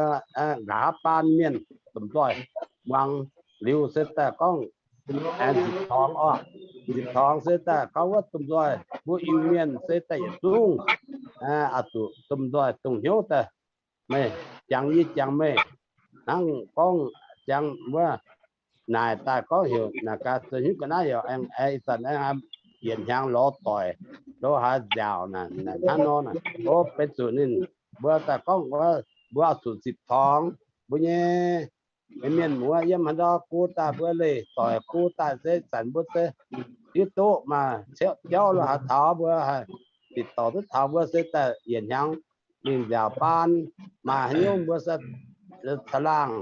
nqa'haav baan mienh domh nzoih muangx liuz se daaih gorngv aengx nzipc torngx oc. Nzipc torngx se daaih gorngv wuov domh nzoih mbuo Iu-Mienh se daaih yietc zungv oix zuqc domh nzoih dongh hnyouv daaih, meih jangx yie jangx meih, hnangv gorngv jangx wuov naaic daaih gorngv heuc naaic gaax zoux hnyouv ga'naaiv yaac aengx ih zanc aengx yietc hnyangx lorz doic lo haaix nziaauc naaic, naaic hnangv nor naaic, o, benx zuqc ninh mbuo daaih gorngv mbuo oix zuqc nzipc torngx mbuo nyei mienh muoz yiem haaix ndau go daaih mbuo leih doic go daaih se zanc mbuo se hiuv duqv maaih ciouv jauv lo haaix taux mbuo haih ditc dorc duqv taux mbuo se daaih yietc hnyangx mingh nziaauc baan, maaih haaix nyungc mbuo se caangh laangh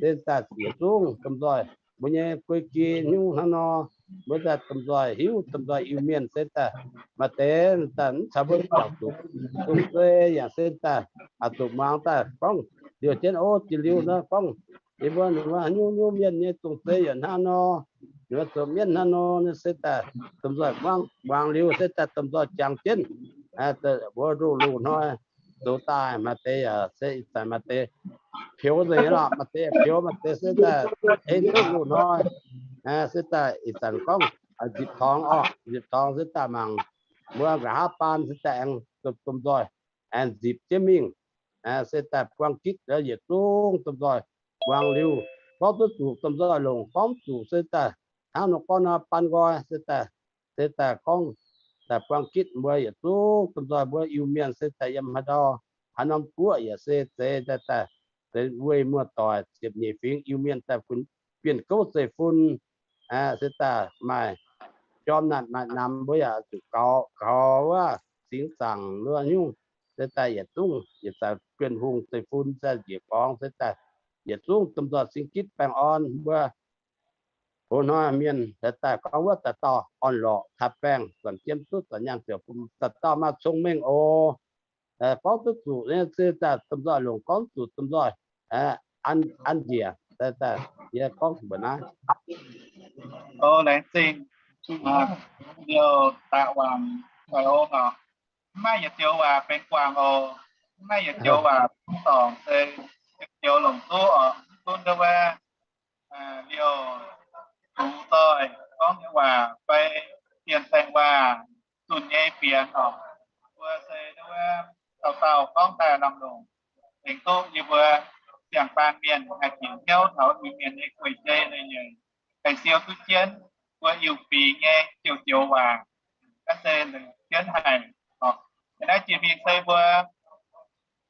se daaih yietc zungv domh nzoih mbuo nyei guei gi nyungc hnangv nor, mbuo daaih domh nzoih hiuv domh nzoih Iu-Mienh se daaih maaih deix daaih mv caux mbuo jangx zuqc dongh zei yaac se daaih oix zuqc muangx daaih gorngv liouh jienv o, jiex liuz nor gorngv ninh mbuo, ninh mbuo haaix nyungc nyungc mienh nyei dongh zei yaac hnangv nor, ninh mbuo zoux mienv hnangv nor se daaih domh nzoih muangx, muangx liuz se daaih domh nzoih jangx jienv mbuo ndoh loz-hnoi zoux daaih maaih deix yaac se ih zanc maaih deix peux nzengc lorqc, maaih deix peux, maaih deix se daaih ei duqv loz-hnoi se daaih ih zanc gorngv nzipc torngx oc, nzipc torngx se daaih mangc mbuo nqa'haav baan se daaih aengx domh nzoih aengx nzipc jienv mingh se daaih buang gitv yietc zungv domh nzoih muangx liuz, gorngv duqv zuqc domh nzoih longc, gorngv mv zuqc se daaih hnangv nor gorngv nor baan nqoi se daaih, se daaih gorngv daaih buangv gitv mbuo yietc zungv domh nzoih mbuo Iu-Mienh se daaih yiem haaix ndau, haaix norm guoqv yaac se zeiz daaih, daaih zeiz weih muoz-doic ziepc nyeic fingx Iu-Mienh daaih bienh gouv zeiv-fun, se daaih maaih jorm naanc maaih namx mbuo yaac zuqc gaux, gaux wuov singx zaangc wuov nyungc, se daaih yietc zungv yietc zungv bienh hungh zeiv-fun se njiec gorngv se daaih yietc zungv domh nzoih singx gitv baengh orn mbuo. Hoz hnoi mienh daaih gorngv wuov dauh dauh orn-lorqc taux baengh zanc jiem duqv zanc nyaanh ziouc bun dauh dauh maaih cong-mengh oc. Gorngv duqv zuqc nyei se daaih domh nzoih longc, gorngv zuqc domh nzoih an, an njiec. Yie gorngv mbuox naaiv. O, laengz zingh liouh daaih wangc Doic Ong oc. Mv maaih yietc joux waac benx guangc oc. Mv maaih yietc joux waac mv dorngc se yietc joux longc duqv oc. Mv gunv ndau wuov liouh zuqc doic gorngv nyei waac fai bienh saeng waac zunh nyei fienx oc, mbuo se ndau wuov dauh dauh gorngv daaih lamh longc, aengx duqv yie mbuo siang-baan mienh haih bieqc hnyouv taux Iu-Mienh nyei guei-jei leiz-nyeic, haih siou duqv jienv mbuo Iu-Mienh nyei joux-joux waac. Naaiv se jienv haic oc. Naaiv jiex mingh se mbuo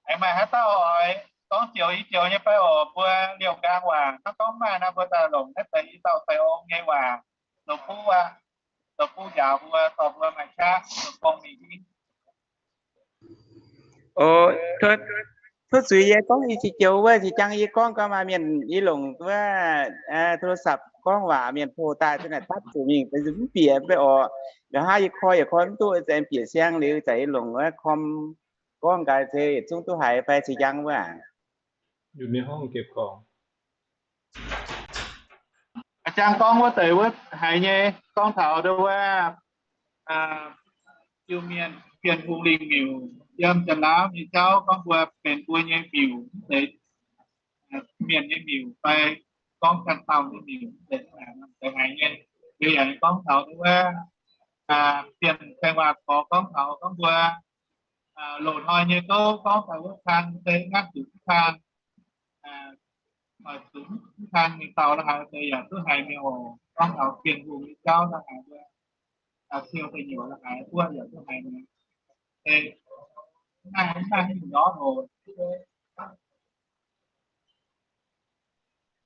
aengx maaih haaix dauh oix gorngv joux i joux nyei fai oc? Mbuo liouh nqaang waac hnangv gorngv maaih nor, mbuo daaih longc naaiv deix i dauh Doic Ong nyei waac zoux buv aqv, zoux buv njaaux mbuo, dorh mbuo maaih qaqv zoux gong mingh hingv. O, tov zuiz yie gorngv i joux wuov, jiex jangv yie gorngv gau maaih mienh yie longc wuov โทรศัพท์ gorngv waac mienh poh daaih za'naaic dapv zuqc mingh, mv bieqc mv bei oc. Liuz hnangv yie koi yaac koi mv duqv, za'gengh bieqc siang liuz za'gengh longc wuov com gorngv gaax se yietc zungv duqv haiz fai ziex jangv wuov. A'jang gorngv wuov deix wuov haiz nyei, gorngv taux ndau wuov Iu-Mienh bienh hungh lingh miuc yiem Janx-Laauv nyei jauv gorngv mbuo benx mbuo nyei miuc, mv zeiz mienh nyei miuc fai gorngv ganh dauh nyei miuc, mv zeiz haiz nyei. Liuz yaac gorngv taux ndau wuov bienh saeng waac gorx gorngv taux gorngv mbuo loz-hnoi nyei gouv gorngv taux wuov kang se mv gaengh zuqc mv kang, zuqc mv kang mingh taux la'haaix deix yaac duqv haiz mi'aqv oc. Gorngv taux bienh hungh nyei jauv la'haaix, siou da'nyeic la'haaix buov yaac duqv haiz mi'aqv. Naaiv, naaiv nyungc nor oc.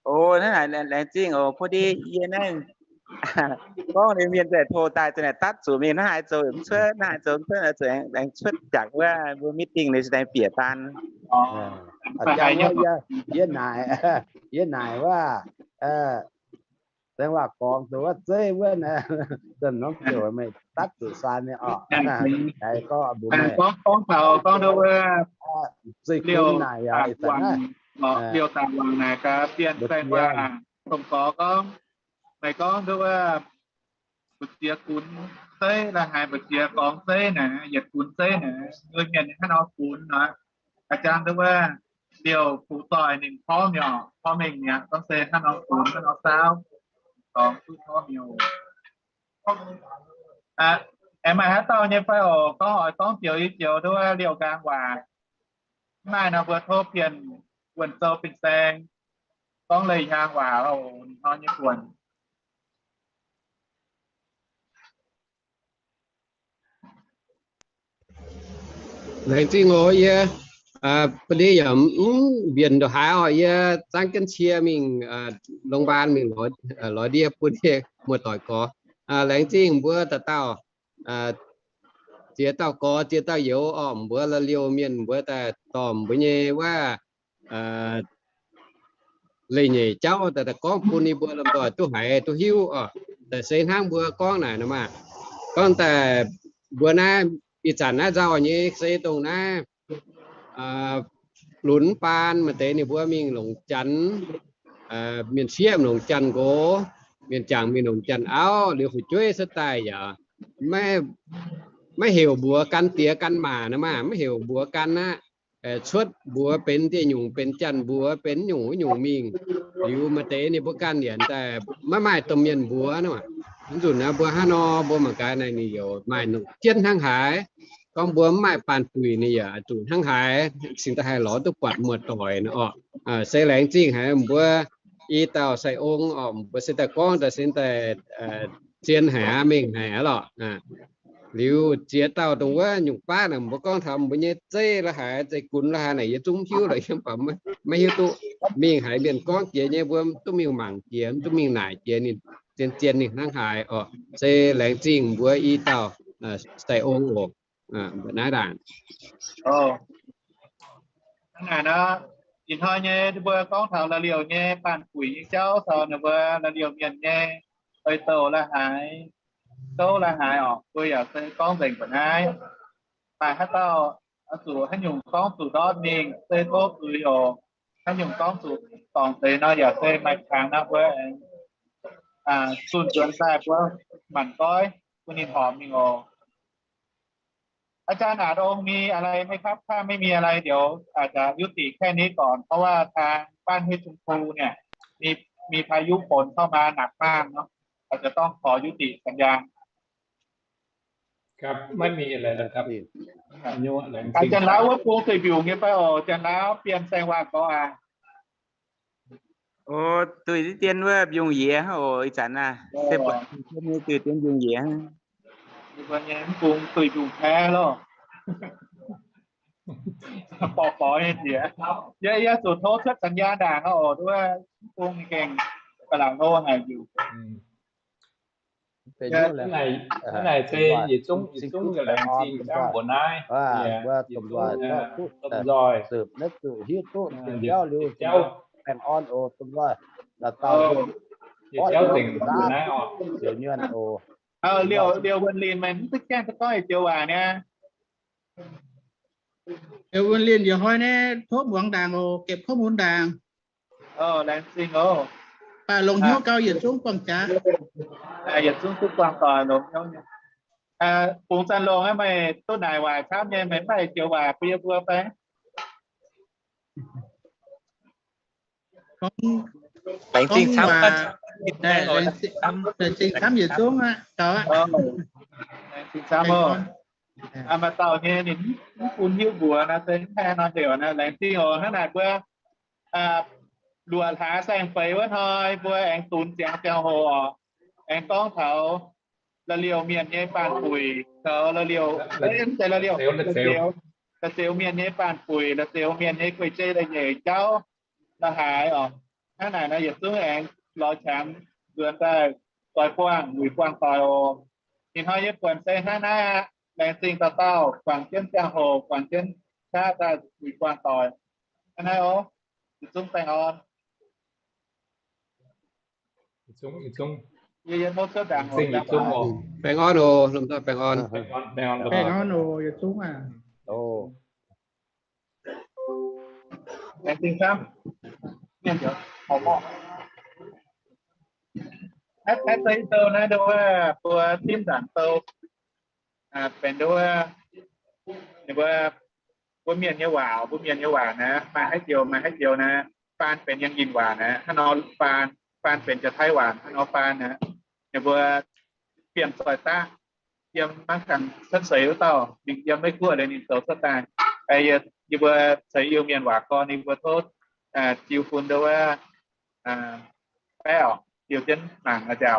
O, hnangv naaic laengz zingh oc. Bun ndie yie naaiv gorngv liuz mienh daaih tov daaih za'naaic dapv zuqc mingh, hnangv haaix zoux mv cuotv, hnangv haaix zoux mv cuotv, zuqc aengx cuotv jaax wuov mbuo meeting liuz za'gengh bieqc daan. Yie naaic, yie naaic wuov, saeng waac gorngv zuqc wuov zeiv wuov naaic, za'gengh norm ziouc meih dapv zuqc saan nyei oc. Haiz gorngv mbuox meih, gorngv taux gorngv ndau wuov zeiv-fun naaic yaac ih zanc naaiv, liouh daaih wangc naaic gaax bienh saeng waac, dongh gorx gorngv, meih gorngv ndau wuov mbu'ziex gunx zeiv la'haaix, mbu'ziex gorngv zeiv naaic, yietc gunx zeiv naaic, mbuo mienh hnangv nor gunx nor, a'jang ndau wuov liouh fu'zoih ninh porv mi'aqv, porv mengh mi'aqv, gorngv se hnangv nor gunx hnangv nor saauv, gorngv duqv porv mi'aqv. Aengx maaih haaix dauh nyei fai oc? Gorngv oix gorngv joux i joux ndau wuov liouh nqaang waac. Mv maaih nor mbuo tov bienh wuonh zou fin-saeng gorngv leih hnyangx waac oc, ninh hnoi nyei buonc. Laengz zingh oc yie. Bun ndie yaac mv mbienc ndongc haaix oc, yie zangv jienv cie mingh โรงพยาบาล mingh lorz ndie bun ndie muoz-doic gorx. Laengz zingh mbuo dauh dauh, ziex dauh gorx ziex dauh youz oc, mbuo la'liouh mienh mbuo daaih dorh mbuo nyei wuov leiz-nyeic jauv daaih gorngv bun yie mbuo lomh nzoih duqv haiz duqv hiuv oc. Daaih se hnangv mbuo gorngv naaic nor maah, gorngv daaih mbuo naaiv ih zanc naaiv nzauh nyei se dongh naaiv lunx baan maaih deix ninh mbuo mingh longc janx, mienh sieqv longc janx-nqox, mienh jangc mingh longc janx-auv, liuz fu'jueiv se daaih yaac maiv heuc mbuox gan diex gan maac nor maah, maiv heuc mbuox gan aqv. Cuotv mbuox benx dieh nyungc, benx janx mbuox benx nyungc wuov nyungc mingh. Liuz maaih deix ninh mbuo ganh yaac daaih maiv maaih domh mienh mbuox nor. Mv nzunc naaiv mbuo hnangv nor mbuo mangc gaax naaic ninh yaac maaih nongc jienv hnangv haaix. Gorngv mbuo mv maaih baanh buic ninh yaac zuqc hnangv haaix, cingx daaih haih lorz duqv buatc muoz-doic nor oc. Se laengz zingh haic mbuo i dauh Sai Ong oc, mbuo se daaih gorngv daaih se daaih zien haic aqv, mengh haic aqv lorqc. Liuz ziex dauh dongh wuov nyungc baav naaic, mbuo gorngv taux mbuo nyei zeiv la'haaix, zeiv-gunx la'haaix naaic, yie zungv mv hiuv lorqc, yiem baac maiv hiuv duqv. Mingh haiz mienh gorngv jiex nyei, mbuo mv duqv mingh mangc jiex, mv duqv mingh naaic jiex ninh zien-zien ninh hnangv haaix oc. Se laengz zingh mbuo i dauh sai-ong oc, mbuo naaiv ndaangc. Hnangv naaic nor, ih hnoi nyei mbuo gorngv taux la'liouh nyei baanh fuix nyei jauv caux ninh mbuo la'liouh mienh nyei ei-douh la'haaix, gouv la'haaix oc, mbuo yaac se gorngv nzengc mbuo naaiv. Maaih haaix dauh oix zuqc haaix nyungc gorngv zuqc ndortv mingh se tov zuiz oc. Haaix nyungc gorngv zuqc dorngc deix nor yaac se maaih kangx nor mbuo zunh nzuonx daaih mbuo manc goiv bun ninh horpc mingh oc. อาจารย์อาจองค์มีอะไรไหมครับ ถ้าไม่มีอะไรเดี๋ยว อาจจะยุติแค่นี้ก่อน เพราะว่าทางบ้านห้วยชมพูเนี่ย มีมีพายุฝนเข้ามาหนักมากเนาะ อาจจะต้องขอยุติสัญญาณ ครับ ไม่มีอะไรแล้วครับ Janx-laauv wuov bung duih mbiungc nyei fai oc? Janx-laauv bienh saeng-waangc gorx aqv. Duih deix dien wuov mbiungc-yiez oc, ih zanc naaiv se buatc duih dien mbiungc-yiez. Mv bung duih mbiungc paeqv loh. Borqc-borqc nyei nziex. Yie zuqc tov cuotv สัญญาณ ndaangc oc, wuov mv bung gengh ba'laqc hlo haic mbiungc. Hnangv naaic se yietc zungv yietc zungv laengz zingh camv mbuo naaiv, mbuo domh nzoih duqv domh nzoih, hiuv duqv diuh jauv liuz, baengh orn oc, domh nzoih. Dauh dauh diuh jauv zengc mbuo naaiv oc, liouh nyuonh oc. Liouh Wuonh Linh, meih mv duqv gaengh duqv gorngv yietc joux waac niaa. Liouh Wuonh Linh, yietc hnoi naaiv tov muangx ndaangc oc, เก็บข้อมูล ndaangc. Laengz zingh oc. Baac longc hnyouv gau yietc zungv buangh jaax. Yietc zungv duqv buangh doic longc hnyouv nyei. Bungx Zanh Longh aeqv, meih duqv naaic waac camv nyei, meih mv maaih joux waac bun yie mbuo fai? Laengz zingh camv, laengz zingh camv yietc zungv aqv. Laengz zingh camv oc. Maaih dauh nyei ninh mv bun hiuv mbuox nor, se mv haengh nor heuc nor. Laengz zingh oc. Hnangv naaic mbuo luoqc hlaax saeng-feix wuov hnoi mbuo aengx dunx ziangx ziangh hoc oc, aengx gorngv taux la'liouh mienh nyei baanh-fuix, taux la'liouh, mv zeiz la'liouh, la'zioux mienh nyei baanh-fuix, la'zioux mienh nyei guei-jeiv la'nyeic jauv la'haaix oc. Hnangv naaic nor yietc zungv aengx lorz qangx nzuonx daaih doix buangh, wuic buangh doic oc. Ih hnoi yie buonc se hnangv naaiv aqv. Laengz zingh dauh dauh guangc jienv ziangh hoc, guangc jienv qaqv daaih wuic buangh doic. Hnangv naaiv oc. Yietc zungv baengh orn. Baengh orn oc, lomh nzoih baengh orn. Baengh orn oc, yietc zungv aqv. Naaiv se i douh naaiv nduov mbuo dimv nzaangc douh benx nduov, ninh mbuo, mbuo mienh nyei waac, mbuo mienh nyei waac naaiv maaih haaix joux, maaih haaix joux naaiv faan benx yangh yinh waac naaiv, hnangv nor faan, faan benx jaax Taiv waac, hnangv nor faan naaiv, ninh mbuo bienh zoih daqv yiem maiv ganh cuotv seix wuov dauh, ninh yiem Meiv Guoqv liuz ninh zoux cuotv daaih. Yie mbuo ceix Iu-Mienh waac gorn, ninh mbuo tov jiu bun nduov baeqv oc, jiu jienv mangc njaaux.